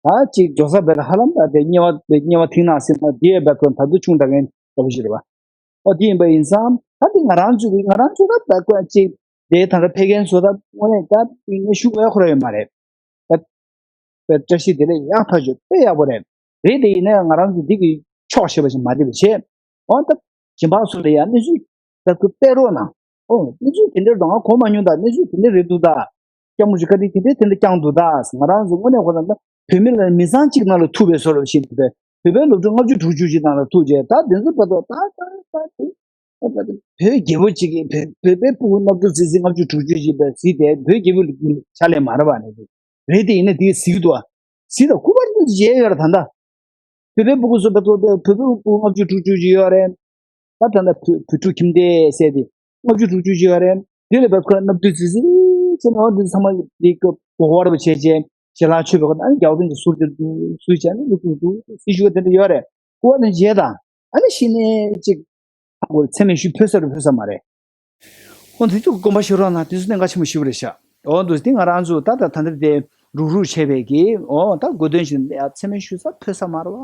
ཨ། གཅིག་འགྲོ་ས་བེད་ཧ་ལམ་ད་དེ་དམྱལ་བ་དེ་དམྱལ་བ་མཐིང་ནག་ཟེར་ན་དེ་ཡས་བེད་ཁོ་ད་དུང་ཆུང་དྲགས་མཁན་འདྲ་པོ་ཞིག་རེད་བ། ཨོ་དེ་ཡིན་པ་ཡིན་ཙང་ད་དེ་ང་རང་ཚོ་གི་ང་རང་ཚོ་ད་བེད་ཁོ་གཅིག་དེ་ད་ལྟ་ཕེབས་མཁན་ཚོ་ད་དངོས་གནས་ད་ངས་ཞུ་དགོས་ཁོ་རང་ཡོད་མ་རེད། ད། པའི་བཀྲ་ཤིས་བདེ་ལེགས་ཡག་ཐག་ཆོད། དཔེ་ཡག་པོ་རེད། རེད་དེ་ཡིན་ན་ང་རང་ཚོ་འདི་གི་ཕྱོགས་ཞེས་པ་ཞིག་མ་བསྡད་པ་བྱས། འོ་ད་གཞན་པ་ཚོ་ལ་ཡང་གནས་ཚུལ་ད་ཁོས་སྤེལ་རོགས་གནང་། ཨོ་གནས་ཚུལ་དེ་འདྲ་འདུག་ང་གོ་མ་མྱོང་ད། གནས་ཚུལ་དེ་འདྲ་རེད་འདུག་ད། སྐྱབས་མགོན་ཆེན་བཀའ་དྲིན་དེ་འདྲ་དེ་འདྲ་བསྐྱངས་འདུག་ད། ང་རང་ཚོ་དངོས་གནས་ཁོ་ན་ད་བོད་མི་ལ་མི་ཚང་གཅིག་ནང་ལ་ཐུག་པའི་བཟོ་འདྲ་བྱས་ནས་བོད་པའི་སློབ་ཕྲུག་ལྔ་བཅུ་དྲུག་ཅུ་ཅིག་ནང་ལ་ཐུག་བྱས། ད་དེ་ཚོ་ད་ད་ད་ད་དེ། བོད་རྒྱལ་པོ་གཅིག་གིས་བོད་བོད་པའི་སྤུ་གུ་ལྔ་བཅུ་ཙམ་ཅིག་ལྔ་བཅུ་དྲུག་ཅུ་ཅིག་བྱས་ཟིན་ཏེ་བོད་རྒྱལ་པོ་ལ་ཕྱག་ལས་མ་རག་པ་ནས། རེད་དེ་ཡིན་ན་དེ་གཟིགས་འདུག་ཨ། གཟིགས་དང་སྐུ་པར་ནི་བཞེས་ཡོད་རེད་ད་ལྟ། བོད་པའི་སྤུ་གུ་ཚོ་བོད་པའི་སྤུ་གུ་ལྔ་བཅུ་དྲུག་ཅུ་ཅིག་ཡོད་རེད། ད་ད་ལྟ་བོད་བོད་ཕྲུག་ཁྱིམ་སྡེ་ཟེར་ཏེ་ལྔ་བཅུ་དྲུག་ཅུ་ཅིག་ཡོད་རེད། དེ་ལས་བབས་ཁོ་ན་སྣབས་དུས་ཙི་ཙི་ཅེ་ན་འོ་འདི་ཚང་མ་འདི་གི་བོ་བར་བ་བྱས་བྱས་ཞལ་ལག་མཆོད་པའི་ཁོ་ན་རྒྱལ་བ་དོན་གྱི་ཟུར་དེ་འདུག་ཟུར་བྱས་ནས་ལུག་ཏུ་འདུག་སྲི་ཞུ་བ་དེ་འདྲ་ཡོད་རེད། སྐུ་པར་ནི་བཞེས་དང་། ཨ་ནི་གཞི་ནས་ཅིག་ཧ་གོ་མཚན་སྨད་ཞུས་ཕོད་ས་རུ་ཕོད་ས་མ་རེད། འོ་དེ་ཚོ་དགོངས་པ་བཞེས་རོགས་གནང་། དེ་ཚོ་གནད་འགག་ཆེན་པོ་ཞེ་པོ་རེད་ཤག་འོ་འདུག་སེ་དེ་ང་རང་ཚོ་ད་ལྟ་ད་ལྟ་དེ་རུག་རུག་བྱས་པའི་གི་འོ་ད་དགོས་དོན་ཞིག་ཡ་མཚན་སྨད་ཞུ་ས་ཕོད་ས་མ་རེད་བ།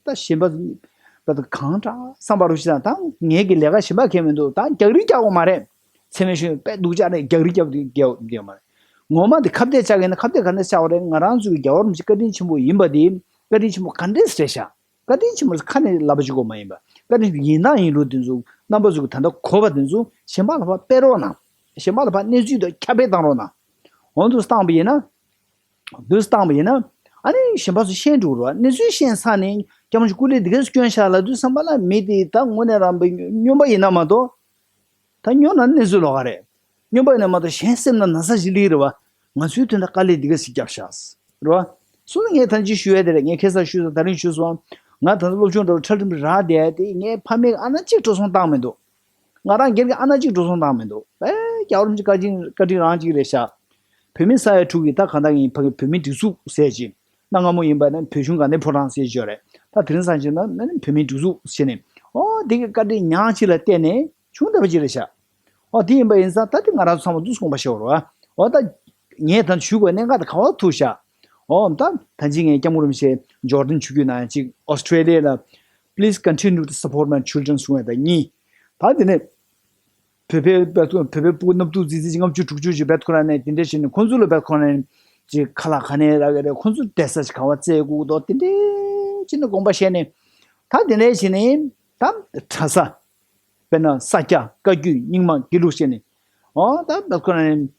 ད་གཞན་པ་ད་ལྟ་གང་དྲག་བསམ་པ་རུ་ཞིག་དང་། ད་ངེད་ཀྱི་ལས་ཀ་གཞན་པ་གང་མི་འདུག་ད་རྒྱག་རེས་རྒྱག་དགོས་མ་རེད། མཚན་སྨད་ཞུ་དཔེ་སྡུག་ཅག་རེད། རྒྱག་རེས་རྒྱབ་དུས་རྒྱག་རྒྱག་མ་རེད། ངོ་མ་དེ་ཁ་གཏད་བཅག་གི་ན་ཁ་གཏད་ག་འདྲས་བཅག་པ་རེད། ང་རང་ཚོའི་རྒྱལ་བ་རིན་པོ་ཆེ་བཀའ་དྲིན་ཆེན་པོ་ཡིན་པ་དེ་བཀའ་དྲིན་ཆེན་པོ་ག་འདྲས་རེད་ཤག་བཀའ་དྲིན་ཆེན་པོ་ཁ་ནས་ལབ་པ་ཅིག་གོ་མ་ཡིན་པ། བཀའ་དྲིན་ཡིན་དང་ཡིན་ལུགས་དེ་ཚོ་རྣམ་པ་ཚོ་གི་ད་ལྟ་གོ་བ་དེ་ཚོ་གཞན་པ་ལ་ཕར་སྤེལ་རོགས་གནང་། གཞན་པ་ལ་ཕར་གནས་ཚུལ་དང་ཁྱབ་སྤེལ་བཏང་རོགས་གནང་། འོ་འདུག་སེ་བཏང་པ་ཡིན་ན། འདུག་སེ་བཏང་པ་ཡིན་ན། ཨ་ནི་གཞན་པ་ཚོ་ཤེས་འགྲོ་གི་རེད་བ། གནས་ཚུལ་ཤེས་ཚར་ནས་སྐྱབས་མགོན་སྐུ་ལས་འདི་གས་སྐྱོན་བཞག་ལབ་དུས་ཙམ་པ་ལ་མི་དེ་ད་དངོས་གནས་རང་པའི་སྨྱོན་པ་ཡིན་ན་མ་གཏོགས། ད་སྨྱོན་ན་གནས་ཚུལ་ལོགས་ཀ་རེད། སྨྱོན་པ་ཡིན་ན་མ་གཏོགས་གཞན་སེམས་ན་ན་ཚ་ཞིག་སླེབས་རེད་བ། ང་ཚོའི་དོན་དག་དཀའ་ལས་འདི་ག་ཞིག་བརྒྱབ་ཤག་རེད་བ། སོང་ཙང་ངས་ད་ཅི་ཞུ་ཡ་དེ་རེད། ངས་ཁ་སང་ཞུས་སོང་། ད་རིང་ཞུས་སོང་། ང་ད་ལྟ་སློབ་སྦྱོང་འདྲ་བོ་ཁྲ་ཁྲིམ་རག་བསྡད་དེ། ངའི་ཕ་མས་ཨ་ན་གཅིག་འགྲོ་སོང་བཏང་མི་འདུག་ང་རང་སྒེར་གྱི་ཨ་ན་གཅིག་འགྲོ་སོང་བཏང་མི་འདུག་ཨེ་རྒྱལ་བ་རིན་པོ་ཆེ་བཀའ་དྲིན་བཀའ་དྲིན་རང་གཅིག་རེད་ཤག་བོད་མི་ས་ཡ་དྲུག་གིས་ད་གང་ལྟར་ཡིན་ཕ་གི་བོད་མིའི་སྒྲིག་འཛུགས་ཟེར་གྱི། གནའ་སྔ་མོ་ཡིན་པ་ན་བོད་གཞུང་ག་ནས་ཕོ་བྲང་ཟེར་གྱི་ཡོད་རེད། ད་དེ་རིང་སང་ཕྱིན་ན་ན་ནི་བོད་མིའི་སྒྲིག་འཛུགས་ཟེར་ནས། ཨོ་དེ་གི་བཀའ་དྲིན་ཉག་གཅིག་ལ་བརྟེན་ནས་བྱུང་བསྡད་པ་ཅིག་རེད་ཤག་ཨོ་དེ་ཡིན་པ་ཡིན་ཙང་ད་དེ་ང་རང་ཚོ་ཚང་མ་འདུག་སེ་དགོངས་པ་བཞེས་རོགས། ཨོ་ད་ངས་ད་ཞུ་དགོས་གནད་འགག་དེ་ག་པར་ཐུག་ཤག་ཨོ་ད་ད་ཅི་ངས་སྐྱབས་མགོན་རིན་པོ་ཆེ་འབྱོར་ལྡན་ཆོས་བརྒྱུད་ནང་ཅིག་ཨོ་སི་ཊེ་ལི་ཡ་ལ། Please continue to support my children གསུང་བ་དང་གཉིས། ད་དེ་ནས་བོད་པའི་བོད་པའི་སྤུ་གུ་སྣབས་དུག་ཙི་ཙི་ལྔ་བཅུ་དྲུག་ཅུ་ཅིག་བེད་ཁོ་ར་ནས་དེ་འདྲ་བྱས་ནས་ཁོང་ཚོ་ལ་བེད་ཁོ་ར་ནས་ ཅིག་ཁ་ལག་ག་ནས་རག་གི་རེད། ཁོང་ཚོ་བསྡད་ས་ཞིག་ག་བ་བཙལ་དགོས་འདུག་དེ་འདྲས་བྱས་ནས་དགོངས་པ་བཞེས་ནས། ད་དེ་འདྲས་བྱས་ནས་ད་གྲྭ་ས། དཔེར་ན་ས་སྐྱ་བཀའ་བརྒྱུད་རྙིང་མ་དགེ་ལུགས་བྱས་ནས། ཨོ་ད་ད་ཁོ་ན་ནས་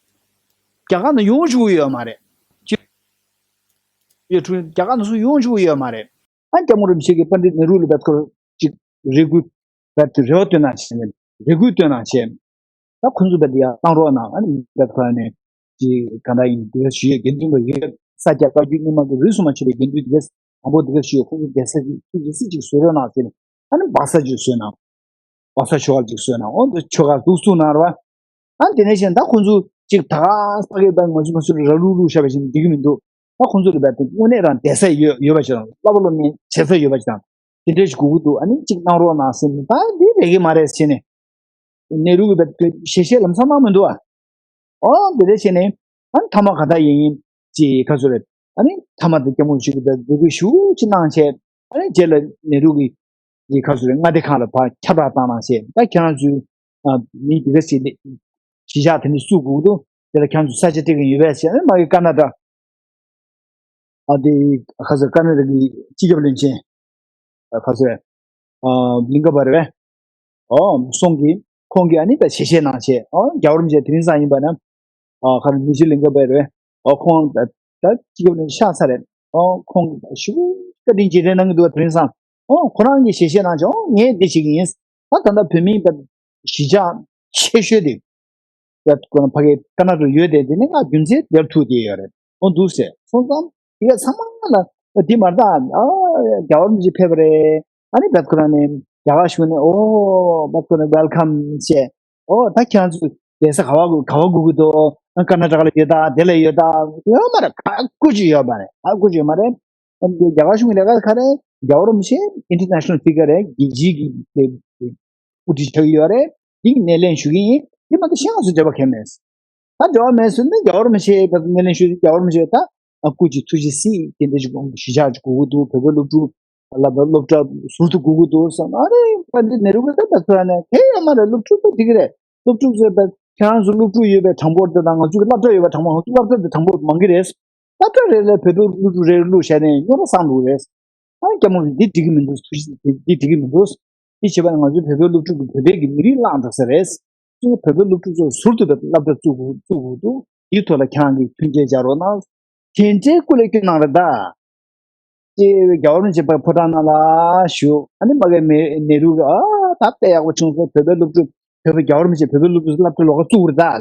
རྒྱ་གར་ནང་ཡོང་བཅུག་ཡོད་མ་རེད། ཅི་ཡོད་འཁྲུལ་རྒྱ་གར་ནང་སུ་ཡོང་བཅུག་ཡོད་མ་རེད། ཨ་སྐྱབས་མགོན་རིན་པོ་ཆེ་གིས་པཎྜི་ཏ་ནེ་རུ་ལ་བད་ཁོ་ཅིག་རེ་སྐུལ་བད་དེ་རེ་བ་བཏོན་གནང་བྱས་ནས་རེ་སྐུལ་བཏོན་གནང་བྱས། ད་ཁོང་ཚོ་བད་དེ་ཡར་བཏང་རོགས་གནང་། ཨ་ནི་བད་ཁོ་ནས་ཅིག་ག་འདྲ་ཡིན་དེ་ག་ཞུས་ཡོད། དགེ་འདུན་པ་ཡོད། ས་སྐྱ་བཀའ་བརྒྱུད་རྙིང་མ་གི་རིས་སུ་མ་ཆད་པའི་དགེ་འདུན་དེ་ག་དང་པོ་དེ་ག་ཞུས་ཡོད། ཁོང་ཚོ་བསྡད་ས་ཅིག་ཐུགས་རྗེ་སི་ཅིག་བཟོ་རོགས་གནང་ཟེར་ནས། ཨ་ནི་སྦག་ས་ཅིག་བཟོས་གནང་། སྦག་ས་ཆོ་ག་ཅིག་བཟོས་གནང་། འོ་འདི་ཆོ་ག་འདུག་བཙུགས་གནང་ར་བ། ཨ་དེ་ནས་བཞིན་ད་ཁོང་ཚོ་ཅིག་ད་ས་གའི་བར་ང་ཚོ་ང་ཚོ་ར་ལུག་ལུག་བཞག་པ་བཞིན་འགྲིག་གི་མི་འདུག་ད་ཁོང་ཚོ་ལ་བར་དུ་དངོས་གནས་རང་བསྡད་ས་ཡོད་ཡོད་པ་ཞིག་དང་། བསླབ་པ་སློབ་གཉེར་བྱེད་ས་ཡོད་པ་ཞིག་དང་། དེ་འདྲ་ཞིག་དགོས་ཀྱི་འདུག་ཨ་ནི་ཅིག་གནང་རོགས་གནང་ཟེར་ནས། ད་འདི་རེ་གི་མ་རེད་ཟེར་ནས། ནེ་རུ་གི་བར་དུ་ཞལ་བཞེས་ལམ་སང་གནང་མི་འདུག་ཨ། ཨོ་འདི་འདྲ་བྱས་ནས། ཨ་ནི་མཐའ་མ་ག་ད་ཡིན་ཡིན་ཅིག་ག་ཚོད་རེད། ཨ་ནི་མཐའ་མ་དུ་སྐྱབས་མགོན་ཆེན་པོ་བར་དུ་གུས་ཞུ་ཅིག་གནང་བྱས། ཨ་ནི་རྗེས་ལ་ནེ་རུ་གི་ཅིག་ག་ཚོད་རེད། མངའ་སྡེ་ཁག་ལ་ཕར་ཁྱབ་བསྒྲགས་བཏང་གནང་བྱས། ད་ཁྱེད་རང་ཚོའི་ཨ་མི་དེ་ག་ཞིག་གཞིས་ཆགས་དེ་འདྲ་བཙུགས་དགོས་འདུག་དེ་ལ་ཁྱེད་རང་ཚོ་ས་ཆ་སྤྲད་མཁན་ཡོད་པས་ཟེར། ཨ་ནི་མ་གི་ཀ་ན་ཌ། ཨ་དེ་ག་ཚོད་ཀ་ན་ཌ་གི་སྤྱི་ཁྱབ་བློན་ཆེན། ཨ་ག་ཚོད། ཨ་ལིང་ག་པ་རེད་པས། ཨོ་སོང་གི་ཁོང་གིས་ཨ་ནི་ད་ཞལ་བཞེས་གནང་བྱས། ཨོ་རྒྱལ་བ་རིན་པོ་ཆེ་དེ་རིང་སང་ཡིན་པ་ན། ཨ་ག་རེ་མི་ཆོས་ལིང་ག་པ་རེད་པས། ཨོ་ཁོང་ད་ད་སྤྱི་ཁྱབ་བློན་ཆེན་ཆགས་ཚར་རེད། ཨོ་ཁོང་གིས་ཞུ་བཀའ་དྲིན་རྗེས་དྲན་གནང་གི་འདུག་པ་དེ་རིང་སང་། ཨོ་ཁོ་རང་གིས་ཞལ་བཞེས་གནང་བྱས། ཨོ་ངས་འདི་བྱེད་ཀྱི་ཡིན། ད་ད་ལྟ་བོད་མིའི་ད་གཞིས་ཆགས་ཆེ་ཤོས་དེ། ཡ་ཁོ་ན་ཕ་གི་ཀ་ན་ཌ་ཡོད་དེ། དེ་ནི་ང་རྒྱུ་མཚན་དེར་ཐུག་དེ་ཡོད་རེད། འོ་འདུག་ཟེར་སོང་ཙང་། དེ་ག་ཚང་མ་ལ་འོ་དེ་མ་རེད་ད། ཨ་རྒྱལ་བ་རིན་པོ་ཆེ་ཕེབས་པ་རེད། ཨ་ནི་བད་ཁོ་རང་ནས་རྒྱ་གར་གཞུང་ནས་ཨོ་བད་ཁོ་ན་ཝེལ་ཀམ་བྱས། ཨོ་ད་ཁྱེད་རང་ཚོ་བསྡད་ས་ག་བ་ག་བ་དགོས་ཀྱི་འདུག་ཨ་ཀར་ནཱ་ཊ་ཀ་ལ་ཡོད་ད། དེ་ལ་ཡོད་ད། ཡོད་མ་རེད། ག་ཀུ་ཅི་ཡོད་མ་རེད། ག་ཀུ་ཅི་ཡོད་མ་རེད། རྒྱ་གར་གཞུང་གི་ལས་ཀ་ག་རེ། རྒྱལ་བ་རིན་པོ་ཆེ་ཨིན་ཊར་ནེ་ཤ་ནལ་སྤི་ཀར་རེད། རྒྱལ་སྤྱིའི་གི་དེ་དབུ་ཁྲིད་ཆགས་ཀྱི་ཡོད་རེད། འདི་གི་སྣེ་ལེན་ཞུ་གི་ཡིན། འདི་མ་གཏོགས་གཞན་ང་ཚོ་འབྲེལ་བ་གང་ཡང་མེད། ད་འབྲེལ་བ་མེད་ཟེར་ན། རྒྱལ་བ་རིན་པོ་ཆེ་ད་སྣེ་ལེན་ཞུ་དུས་རྒྱལ་བ་རིན་པོ་ཆེ་ད་ཨ་སྐུ་མཁྱེན། ཐུགས་རྗེ་གཟིགས། དེ་འདྲ་ཞིག་གཞིས་ཆགས་ཅིག་དགོས་ཀྱི་འདུག་བོད་པའི་སློབ་ཕྲུག་ལ་སློབ་གྲྭ་ཟུར་དུ་དགོས་ཀྱི་འདུག་ཟེར་ན། ཨ་རེ་པཎྜི་ཏ་ནེ་རུ་གིས་ད་ད་ཚོད་ནས་དེ་ཡོད་མ་རེད། སློབ་ཕྲུག་ད་འགྲིག་གི་རེད། སློབ་ཕྲུག་ཟེར་བ་ཁྱེད་རང་ཚོ་སློབ་ཕྲུག་ཡོད་པའི་གྲངས་འབོར་དེ་དང་ང་ཚོ་གི་སློབ་གྲྭ་ཡོད་པའི་གྲངས་འབོར་མང་གི་རེད། སློབ་གྲྭ་རེ་ལ་བོད་པའི་སློབ་ཕྲུག་རེ་བླུགས་བྱས་ནས་རྙོག་དྲ་བཟོ་འདུག་རེད། ཨ་སྐྱབས་མགོན་གྱིས་འདི་འགྲིག་གི་མི་འདུག་ཐུགས་རྗེ་ཆེ། འདི་འགྲིག་གི་མི་འདུག་འདི་བྱས་པ་ན་ང་ཚོའི་བོད་པའི་སློབ་ཕྲུག་གི་བོད་པའི་གི་མི་རིགས་བརླག་འགྲོ་ས་རེད། ཅིག་བོད་པའི་སློབ་ཕྲུག་ཚོ་ཟུར་དུ་སློབ་གྲྭ་བཙུགས་དགོས་བཙུགས་དགོས་འདུག་འདིའི་ཐོག་ལ་ཁྱེད་རང་གིས་མཐུན་རྐྱེན་སྦྱར་རོགས་གནང་། དེ་འདྲའི་སྐུ་ལས་སྐྱོན་གནང་རེད་ད། ཅེས་རྒྱལ་བ་རིན་པོ་ཆེ་ཕོ་བྲང་ནང་ལ་བཞུགས། ཨ་ནི་མ་གི་མེ་ནེ་རུ་གིས་ཨ་ད་དཔེ་ཡག་པོ་བྱུང་སོང་། བོད་པའི་སློབ་ཕྲུག་བོད་པའི་རྒྱལ་བ་རིན་པོ་ཆེ་བོད་པའི་སློབ་ཕྲུག་སློབ་གྲྭ་ལོགས་ཀ་བཙུགས་རེད་ད།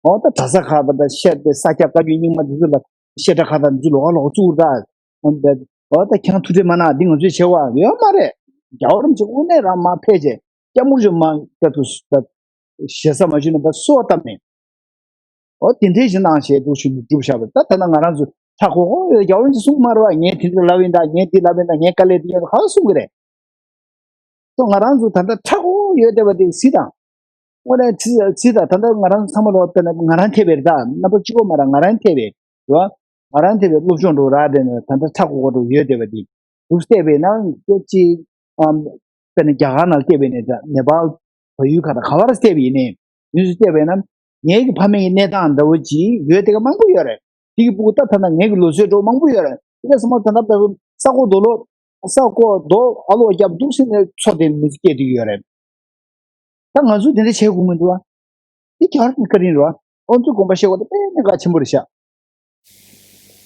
འོ་ད་གྲྭ་ས་ཁག་དང་ད་བཤད་དེ་ས་སྐྱ་བཀའ་བརྒྱུད་རྙིང་མ་དེ་ཚོ་ལ་བཤད་གྲྭ་ཁག་དང་དེ་ཚོ་ལོགས་ཀ་ལོགས་ཀ་བཙུགས་རེད་ད། འོ་ད་འོ་ད་ཁྱེད་རང་ཐུགས་ཁྲལ་མ་གནང་། འདི་ང་ཚོས་བྱེད་དགོས་ཡོད་མ་རེད། རྒྱལ་བ་རིན་པོ་ཆེ་དངོས་གནས་རང་མར་ཕེབས་བྱས་སྐྱབས་མགོན་ཆེན་པོ་མར་ད་དུ་ད་ཞེ་ས་མ་ཞུས་ན་ད་སོ་བཏབ་ནས། འོ་དེ་འདྲའི་ཞིག་གནང་བྱས་འདུག་ཞུ་ནས་སྒྲུབ་བཞག་པ། ད་ད་ལྟ་ང་རང་ཚོ་ཧྲ་གོ་གོ་ཡོད། རྒྱལ་བ་རིན་པོ་ཆེ་གསུངས་མ་རེད་པ། ངས་དེ་འདྲ་ལབ་ཡིན་ད། ངས་འདི་ལབ་ཡིན་ད། ངས་དཀའ་ལས་འདི་ཡོད་ག་གསུང་གི་རེད། ད་ང་རང་ཚོ་ད་ལྟ་ཧྲ་གོ་གོ་ཡོད་བསྡད་པ་དེ་གཟིགས་དང་། དངོས་གནས་གཟིགས་གཟིགས་དང་། ད་ལྟ་ང་རང་ཚོ་ཚང་མ་ལོག་དཔེར་ན་ང་རང་ཐེ་བའི་རེད་ད། རྣམ་པ་གཅིག་པོ་མ་རེད། ང་རང་ཐེ་བའི་རེད་པ། ང་རང་ཐེ་བའི་སློབ་སྦྱོང་འགྲོ་ར་དེ་ནས་ད་ལྟ་ཧྲ་གོ་གོ་འགྲོ་ཡོད་བསྡད་པ་དེ། འདུག་བལྟས་པས་ན་སྐད་ཅིག་ཨམ། དཔེར་ན་རྒྱ་གར་ནང་བལྟས་པས་ནས་ད་ནེ་པཱལ་བལ་ཡུལ་ཁག་དང་ག་བར་བལྟས་པ་ཡིན་ནའི། དུས་སུ་བལྟས་པས་ན་ངའི་གི་ཕ་མེས་ཀྱི་གནས་སྟངས་འདྲ་བོ་ཅིག་ཡོད་དེ་ག་མང་པོ་ཡོད་རེད། དེ་གི་ཕྲུ་གུ་ད་ད་ལྟ་ངའི་གི་ལོ་ཚོད་འགྲོ་མང་པོ་ཡོད་རེད། དེ་ག་སོང་ཙང་ད་ལྟ་ས་གོ་རྡོ་ལོ། ས་གོ་རྡོ་ཨ་ལོག་རྒྱབ་འདུག་ཟེར་ནས་འཚོ་དེ་མི་ཚེ་སྐྱེལ་བསྡད་ཀྱི་ཡོད་རེད། ད་ང་ཚོས་དེ་འདྲ་བྱེད་དགོས་མི་འདུག་ཨ། འདི་རྒྱ་གར་གྱི་བཀའ་དྲིན་རེད་པ། ཨོ་ཚོ་དགོངས་པ་བཞེས་དགོས་དེ་དཔེ་གནད་འགག་ཆེན་པོ་རེད་ཤག་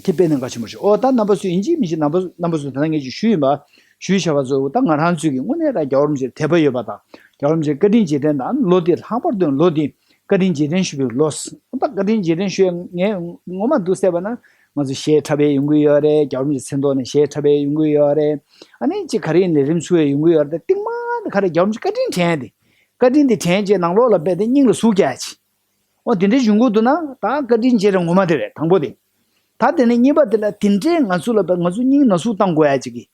དེ་དཔེ་གནད་འགག་ཆེན་པོ་རེད་ཤག་ཨོ་ད་རྣམ་པ་ཚོས་ཡིན་གཅིག་མིན་གཅིག་རྣམ་པ་རྣམ་པ་ཚོས་ད་ལྟ་ངས་ཅིག་ཞུས་ཡིན་པ། ཞུས་བྱས་པ་ཚོ་ད་ང་རང་ཚོས་ཀྱི་དངོས་གནས་ད་རྒྱལ་བ་རིན་པོ་ཆེར་དད་པ་ཡོད་པ་དང་། རྒྱལ་བ་རིན་པོ་ཆེའི་བཀའ་དྲིན་རྗེས་དྲན་དང་། ལོ་འདི་ལྷག་པར་དུ་ལོ་འདི་བཀའ་དྲིན་རྗེས་དྲན་ཞུ་བའི་ལོ། ད་བཀའ་དྲིན་རྗེས་དྲན་ཞུ་ཡས་ངས་ངོ་མ་འདུག་བསྡད་པ་ན། ང་ཚོ་གཞས་འཁྲབ་པའི་ཡོང་གི་ཡོད་རེད། རྒྱལ་བ་རིན་པོ་ཆེའི་མཚན་ཐོག་ནས་གཞས་འཁྲབ་པའི་ཡོང་གི་ཡོད་རེད། ཨ་ནི་ཅིག་ག་རེ་ཡིན་ལས་རིམ་ཚུགས་པའི་ཡོང་གི་ཡོད་རེད། ད་རྟིང་མ་ག་རེ། རྒྱལ་བ་རིན་པོ་ཆེ་བཀའ་དྲིན་དྲན་ཏེ། བཀའ་དྲིན་དེ་དྲན་རྗེས་ནང་ལོགས་ལ་རྦད་དེ་སྙིང་ལ་ཟུག་རྒྱག་ཅིག་འོ་དེ་འདྲའི་ཡོང་གི་འདུག་ན་ད་བཀའ་དྲིན་རྗེས་དྲན་ངོ་མ་དེ་རེད། དང་པོ་དེ། ད་དེ་ནས་གཉིས་པ་དེ་ལ་དེ་འདྲའི་ང་ཚོ་ལ་རྦད་ང་ཚོ་སྙིང་ན་ཟུག་བཏང་དགོས་ཡ་ཅིག་གི་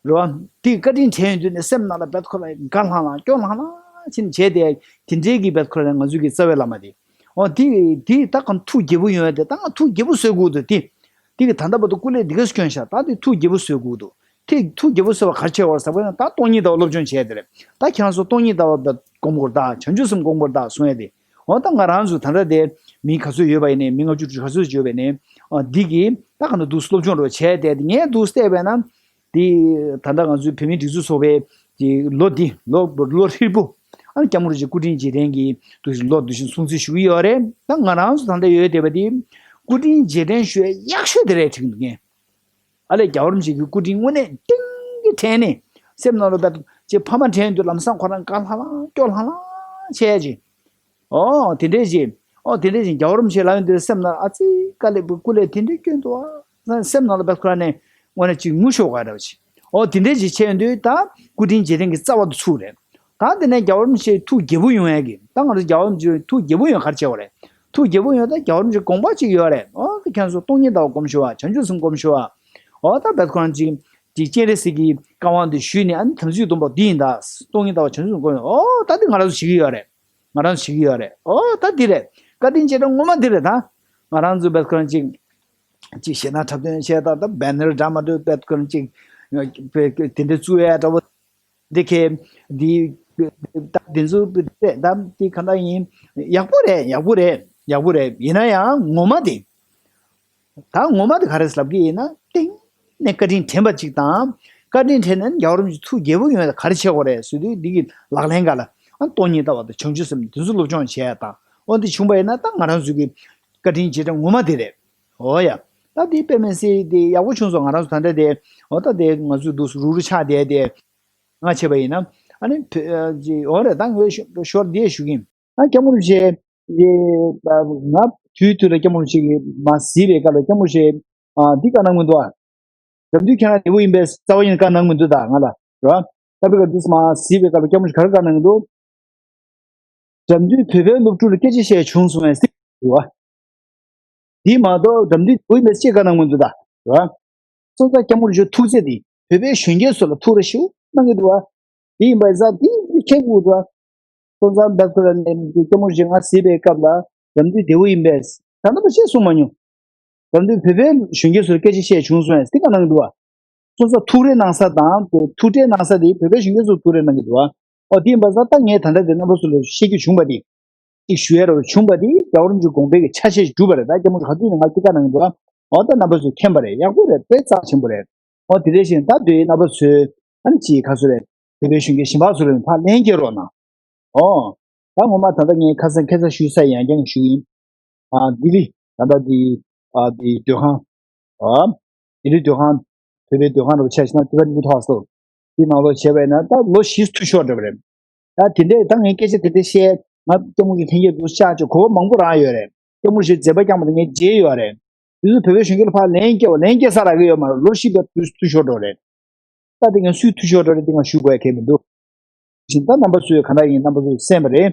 རེད་པ། དེ་བཀའ་དྲིན་དྲན་ཡོང་དུས་ནས་སེམས་ནང་ལ་རྦད་ཁོ་ལ་དགའ་ལྷང་ལྷང་སྐྱོ་ལྷང་ལྷང་བྱས་ནས་བྱས་ཏེ། དེ་འདྲའི་གི་རྦད་ཁོ་ལ་ང་ཚོ་གི་རྩ་བའི་བླ་མ་དེ། འོ་དེ་དེ་ད་གང་ཐུགས་དགྱེས་པོ་ཡོང་ཡ་དེ། ད་ང་ཐུགས་དགྱེས་པོ་གསོ་དགོས་འདུག་དེ་དེ་གི་ད་ལྟ་བར་དུ་སྐུ་ལས་འདི་ག་སྐྱོན་ཤག་ད་དེ་ཐུགས་དགྱེས་པོ་གསོ་དགོས་འདུག་དེ་ཐུགས་དགྱེས་པོ་གསོ་བ་ག་རེ་བྱེད་དགོས་རེད་ཟེར་བ་ན། ད་སྟོང་ཉིད་ལྟ་བ་སློབ་སྦྱོང་བྱས་དེ་རེད། ད་ཁྱེད་རང་ཚོ་སྟོང་ཉིད་ལྟ་བ་སྒོམ་དགོས་རེད་ད། བྱང་ཆུབ་སེམས་སྒོམ་དགོས་རེད་ད་གསུང་ཡ་དེ། འོ་ད་ང་རང་ཚོ་ད་ལྟ་དེ་མི་ག་ཚོད་ཡོད་པ་ཡིན་ནའི། མི་ལྔ་བཅུ་ཕྲུགས་ག་ཚོད་ཡོད་པ་ཡིན་ནའི། འདི་གི་ད་ག་ནང་འདུག་སློབ་སྦྱོང་རོགས་བྱས་ཏེ་ངས་འདུག་བལྟས་པས་ན། འདི་ད་ལྟ་ང་ཚོའི་བོད་མིའི་སྒྲིག་འཛུགས་ཚོགས་པའི་གི་ལོ་འདི་ལོ་ལོ་ཧྲིལ་པོ། ཨ་ནི་སྐྱབས་མགོན་རིན་པོ་ཆེ་སྐུ་དྲིན་རྗེས་དྲན་གྱི་འདུག་ལོ་འདུག་བཞིན་སྲུང་བརྩི་ཞུ་གི་ཡོད་རེད། ད་ང་རང་ཚོ་ད་ལྟ་ཡོད་བསྡད་པ་འདི་སྐུ་དྲིན་རྗེས་དྲན་ཞུ་ཡག་ཤོས་དེ་རེད་དྲན་གྱི་འདུག་ངས། ཨ་ལས་རྒྱལ་བ་རིན་པོ་ཆེ་གི་སྐུ་དྲིན་དངོས་གནས་གཏིང་གི་དྲན་ནས་སེམས་ནང་ལ་བབས་ཅེས་ཕ་མ་དྲན་དུས་ལམ་སང་ཁོ་རང་དགའ་ལྷང་ལྷང་སྐྱོ་ལྷང་ལྷང་བྱས་ཅིང་། ཨོ་དེ་འདྲས་ཅིག་ཨོ་དེ་འདྲས་ཅིག་རྒྱལ་བ་རིན་པོ་ཆེ་ལབ་ཡོང་དུས་སེམས་ནང་ཨ་ཙི་དཀའ་ལས་པོ་སྐུ་ལས་དེ་འདྲས་སྐྱོན་འདུག་ཨ། སེམས་ནང་ལ་བབས་ཁོ་རང་ནས་དངོས་གནས་ཅིག་ངུ་ཤོར་བ་འདྲ་བ་ཅིག་ཨོ་དེ་འདྲས་ཅིག་བྱས་ཡོང་དུས་ད་སྐུ་དྲིན་རྗེས་དྲན་གྱི་རྩ་བ་དེ་ཚུགས་རེད། ད་དེ་ནས་རྒྱལ་བ་རིན་པོ་ཆེ་ཐུགས་དགྱེས་པོ་ཡོང་ཡ་གི་ད་ང་ཚོ་རྒྱལ་བ་རིན་པོ་ཆེ་ཐུགས་དགྱེས་པོ་ཡོང་ག་རེ་བྱེད་དགོས་རེད། ཐུགས་དགྱེས་པོ་ཡོང་ད་རྒྱལ་བ་རིན་པོ་ཆེ་དགོངས་པ་ཅིག་ཡོད་རེད། ཨོ་ཁྱེད་ཚོ་སྟོང་ཉིད་ལྟ་བ་སྒོམ་ཤོག་ཨ། བྱང་ཆུབ་སེམས་སྒོམ་ཤོག་ཨ། ཨོ་ད་བད་ཁོ་རང་ཅིག་ཅིག་སྤྱན་རས་གཟིགས་ཀྱི་བཀའ་དབང་དེ་ཞུས་ནས་ཨ་ནི་དམ་ཚིག་སྡོམ་པ་འདི་ཡིན་ད། སྟོང་ཉིད་ལྟ་བ་བྱང་ཆུབ་སེམས་སྒོམ། ཨོ་ད་འདི་ང་རང་ཚོ་བྱེད་ཀྱི་ཡོད་རེད། ང་རང་ཚོ་བྱེད་ཀྱི་ཡོད་རེད། ཨོ་ད་འདི་རེད། བཀའ་དྲིན་རྗེས་དྲན་ངོ་མ་འདི་རེད་ད། ང་རང་ཚོ་བད་ཁོ་རང་ཅིག་ཅིག་ཞེ་ན་འཁྲབ་སྟོན་བྱས་ད་ད་བེ་ནར་འདྲ་མ་འདྲ་བད་ཁོ་རང་ཅིག་དེ་འདྲ་བཙུགས་ཡ་འདྲ་བོ། འདི་ཁའི་འདི་ད་འདི་ཚོ་རེད་ད་འདི་ག་འདྲ་ཡིན། ཡག་པོ་རེད། ཡག་པོ་རེད། ཡག་པོ་རེད། ཡིན་ན་ཡང་ངོ་མ་དེ། ད་ངོ་མ་དེ་ག་རེ་ལབ་ཀྱི་ཡིན་ན་གཏིང་ནས་བཀའ་དྲིན་དྲན་པ་ཅིག་དང་། བཀའ་དྲིན་དྲན་ནས་རྒྱལ་བ་རིན་པོ་ཆེ་ཐུགས་དགྱེས་པོ་ཡོང་ཡ་ག་རེ་བྱེད་དགོས་རེད་ཟེར་དུས་འདི་གི་ལག་ལེན་ག་ལ་ཨ་སྟོང་ཉིད་ལྟ་བ་དང་བྱང་ཆུབ་སེམས་དེ་ཚོ་སློབ་སྦྱོང་བྱས་ཡ་དང་། ཨོ་འདི་བྱུང་པ་ཡིན་ན་ད་ང་རང་ཚོ་གི་བཀའ་དྲིན་རྗེས་དྲན་ངོ་མ་དེ་རེད། ཨོ་ཡ། ད་དེ་དཔེ་མི་སྲིད་དེ་ཡག་པོ་བྱུང་སོང་། ང་རང་ཚོ་ད་ལྟ་དེ་ཨོ་ད་དེ་ང་ཚོ་འདུག་རུག་རུག་ཆགས་བསྡད་དེ་ང་བྱས་པ་ཡིན་ན་ཨ་ནི་བོད་ཨ་ཅི་ཨོ་རེད། ད་ངས་ཞོར་དེ་ཞུ་གི་ཡིན། ཨ་སྐྱབས་མགོན་རིན་པོ་ཆེ་ཨེ་ང་དུས་དུས་ལ་སྐྱབས་མགོན་རིན་པོ་ཆེ་གི་མ་གཟིགས་པའི་སྐབས་ལ་སྐྱབས་མགོན་རིན་པོ་ཆེ་ཨ་འདི་བཀའ་གནང་མི་འདུག་ཨ། རབ་འདུན་ཁྱེད་རང་བདེ་པོ་ཡིན་པས་རྩ་བ་ཡིན་བཀའ་གནང་མི་འདུག་ད་ང་ལ་རེད་བ། ད་བི་ག་འདུག་མ་གཟིགས་པའི་སྐབས་ལ་སྐྱབས་མགོན་རིན་པོ་ཆེ་ག་རེ་བཀའ་གནང་གི་འདུག་རབ་འདུན་བོད་པའི་སློབ་ཕྲུག་ལ་སྐད་ཆ་བཤད་བྱུང་སོང་བས་སྲིད་འདུག་བ། འདི་མ་གཏོགས་རབ་འདུན་བོད་མི་སྤྱི་བཀའ་གནང་མི་འདུག་ད། རེད་བ། སོང་ཙང་སྐྱབས་མགོན་རིན་པོ་ཆེ་ཐུགས་རྗེ་འདི་བོད་པའི་གཞོན་སྐྱེས་ཚོ་ལ་ཐུགས་རེ་ཞེ་པོ་གནང་གི་འདུག་བ། འདི་ཡིན་པ་ཡིན་ཙང་འདི་མཁྱེན་དགོས་འདུག་བ། སོང་ཙང་བདག་ཚོ་ལ་ནས་སྐྱབས་མགོན་རིན་པོ་ཆེ་ང་གཟིགས་པའི་སྐབས་ལ་རབ་འདུན་བདེ་པོ་ཡིན་པས་ད་ལྟ་བ་ཞེས་གསུངས་མ་མྱོང་། རབ་འདུན་བོད་པའི་གཞོན་སྐྱེས་ཚོར་སྐད་ཆ་བཤད་བྱུང་སོང་ཡང་སྲིད་བཀའ་གནང་འདུག་བ། སོང་ཙང་ཐུགས་རེ་གནང་ས་དང་དེ་ཐུགས་ཁྲལ་གནང་ས་དེ་བོད་པའི་གཞོན་སྐྱེས་ཚོར་ཐུགས་རེ་གནང་གི་འདུག་བ། ཨོ་དེ་ཡིན་པ་ཙང་ད་ངས་ད་ལྟ་དེ་རྣམ་པ་ཚོ་ལ་བཤད་རྒྱུ་བྱུང་བ་དེ། ཅིག་ཞུ་ཡ་རོ་བྱུང་བ་དེ་རྒྱལ་བ་རིན་པོ་ཆེའི་དགོངས་པའི་གི་ཆ་ཤས་ཤིག་གྲུབ་པ་རེད། ད་སྐྱབས་མགོན་ག་དུས་ནས་ང་སྐྱེ་ཁ་གནང་གི་འདུག་བ། ཨོ་ད་རྣམ་པ་ཚོས་མཁྱེན་པ་རེད། ཡག་པོ་རེད། དཔེ་རྩ་ཆེན་པོ་རེད། ཨོ་དེ་འདྲ་ཞིག་ད་དུས་རྣམ་པ་ཚོས་ཨ་ནི་ཅིག་ག་ཚོད་རེད། བོད་པའི་གཞོན་སྐྱེས་གཞན་པ་ཚོ་ལ་ཕར་ལན་སྐྱེལ་རོགས་གནང་། ཨོ། ད་ངོ་མ་ད་ལྟ་ངས་ཁ་སང་ཁ་སང་ཞུས་ས་ཡང་བསྐྱར་ཞུ་ཡིན། ཨ་ལྡི་ལི་ད་ལྟ་འདི་ཨ་འདི་སྡོད་ཁང་། ཨ་ལྡི་ལི་སྡོད་ཁང་། བོད་པའི་སྡོད་ཁང་རུ་ཆ་བཞག་ན་Tibet Youth Hostel་འདི་ནང་ལོགས་བྱས་པ་ཡིན་ན་ད་ལོ་བཞི་འཐུས་ཤོར་འགྲོ་བ་རེད། ད་དེ་འདྲས་ད་ངས་སྐད་ཆ་དེ་འདྲས་བཤད་ང་སྐྱབས་མགོན་གྱི་ལྷན་རྒྱས་འདུག་བཤད་ཆོག་གོ་བ་མང་པོ་རང་ཡོད་རེད། སྐྱབས་མགོན་ཞེས་མཛད་པ་བསྐྱངས་པ་དེ་ངས་མཇལ་ཡོད་རེད། དེ་ཚོ་བོད་པའི་གཞོན་སྐྱེས་ལ་ཕར་ལན་སྐྱེལ་བ་ལན་སྐྱེལ་ས་རག་གི་ཡོད་མ་རེད། ལོ་བཞི་བར་འཐུས་འཐུས་ཤོར་འགྲོ་རེད། ད་དེ་ངས་སུས་འཐུས་ཤོར་འགྲོ་རེད་དེ་ང་ཞུ་དགོས་ཡ་གལ་མི་འདུག་བཞིན་ད་རྣམ་པ་ཚོས་ག་འདྲ་ཡིན་རྣམ་པ་ཚོས་གསན་པ་རེད།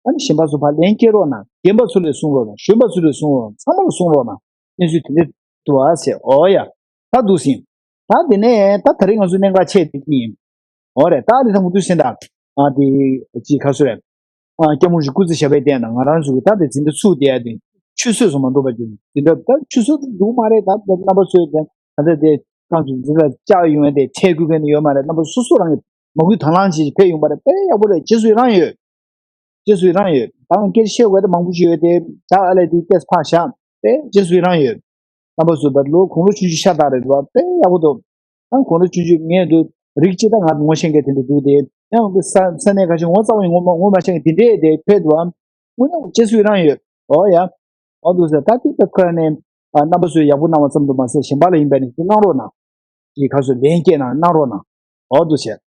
ཨ་ནི་གཞན་པ་ཚོ་ཕར་ལན་སྐྱེལ་རོགས་གནང་། རྒན་པ་ཚོ་ལས་གསུང་རོགས་གནང་། གཞོན་པ་ཚོ་ལས་གསུང་རོགས་གནང་། ཚང་མ་ལ་གསུང་རོགས་གནང་། གནས་ཚུལ་དེ་འདྲ་འདུག་ཨ་ཟེར། ཨོ་ཡ། ད་འདུག་ཟིན། ད་དེ་ནས་ད་ད་རེས་ང་ཚོའི་གནད་འགག་ཆེ་དེ་གཉིས་ཡིན། ཨོ་རེད། ད་དེ་ད་མུ་མཐུད་ཟིན་ད། ཨ་དེ་ཅི་ག་ཚོད་རེད། ཨ་སྐྱབས་མགོན་རིན་པོ་ཆེ་སྐུ་ཚེ་ཞབས་པད་བརྟན་ན་ང་རང་ཚོ་གི་ད་དེ་འཛིན་གྲྭ་ཚུགས་བསྡད་ཡ་དེ་ཆུད་ཟོས་སུ་མ་འགྲོ་བ་ཅིག་འཛིན་གྲྭ་ད་ཆུད་ཟོས་འདུག་མ་རེད། ད་རྣམ་པ་ཚོས་དེ་ད་ལྟ་དེ་ཏང་ཙུའུ་འཛིན་གྲྭ་བཅར་ཡོང་ཡ་དེ་ཁྲལ་དགོས་མཁན་ཡོད་མ་རེད། རྣམ་པ་སོ་སོ་རང་གི་མ་བསྐུལ་དང་བླངས་བྱས་ཕེབས་ཡོང་པ་རེད། དཔེ་ཡག་པོ་རེད། རྗེས་སུ་ཡི་རང་ཡོད། རྗེས་སུ་ཡི་རང་ཡོད། ད་སྐད་ཆ་བཤད་དགོས་དེ་མང་པོ་ཞིག་ཡོད་དེ་ད་ཨ་ལས་དེ་སྐད་ཕར་བཞག་དཔེ་རྗེས་སུ་ཡི་རང་ཡོད། རྣམ་པ་ཚོ་བར་ལོ་དགུང་ལོ་ཆུང་ཆུང་ཤ་སྟག་རེད་འདུག་དཔེ་ཡག་པོ་འདུག་ད་དགུང་ལོ་ཆུང་ཆུང་ངས་འདུག་རིགས་གཅིག་ད་ང་ངོ་ཤེས་མཁན་དེ་འདྲ་འདུག་དེ་ཡང་གི་ས་ས་གནས་ཁ་ཤས་ངོ་ཚ་བ་ངོ་མ་ངོ་མ་ཤེས་མཁན་དེ་འདྲས་དེ་ཕེབས་འདུག་དངོས་གནས་རྗེས་སུ་ཡི་རང་ཡོད། ཨོ་ཡ། ཨོ་འདུག་ཟེར། ད་དེ་ད་ཁོ་རང་ནས་ཨ་རྣམ་པ་ཚོས་ཡག་པོ་གནང་བ་ཙམ་དུ་མ་ཟད་གཞན་པ་ལ་ཡིན་པ་ནི་དེ་གནང་རོགས་གནང་། དེ་ཁ་སོ་ལན་སྐྱེལ་གནང་གནང་རོགས་གནང་། ཨོ་འདུག་ཟེར།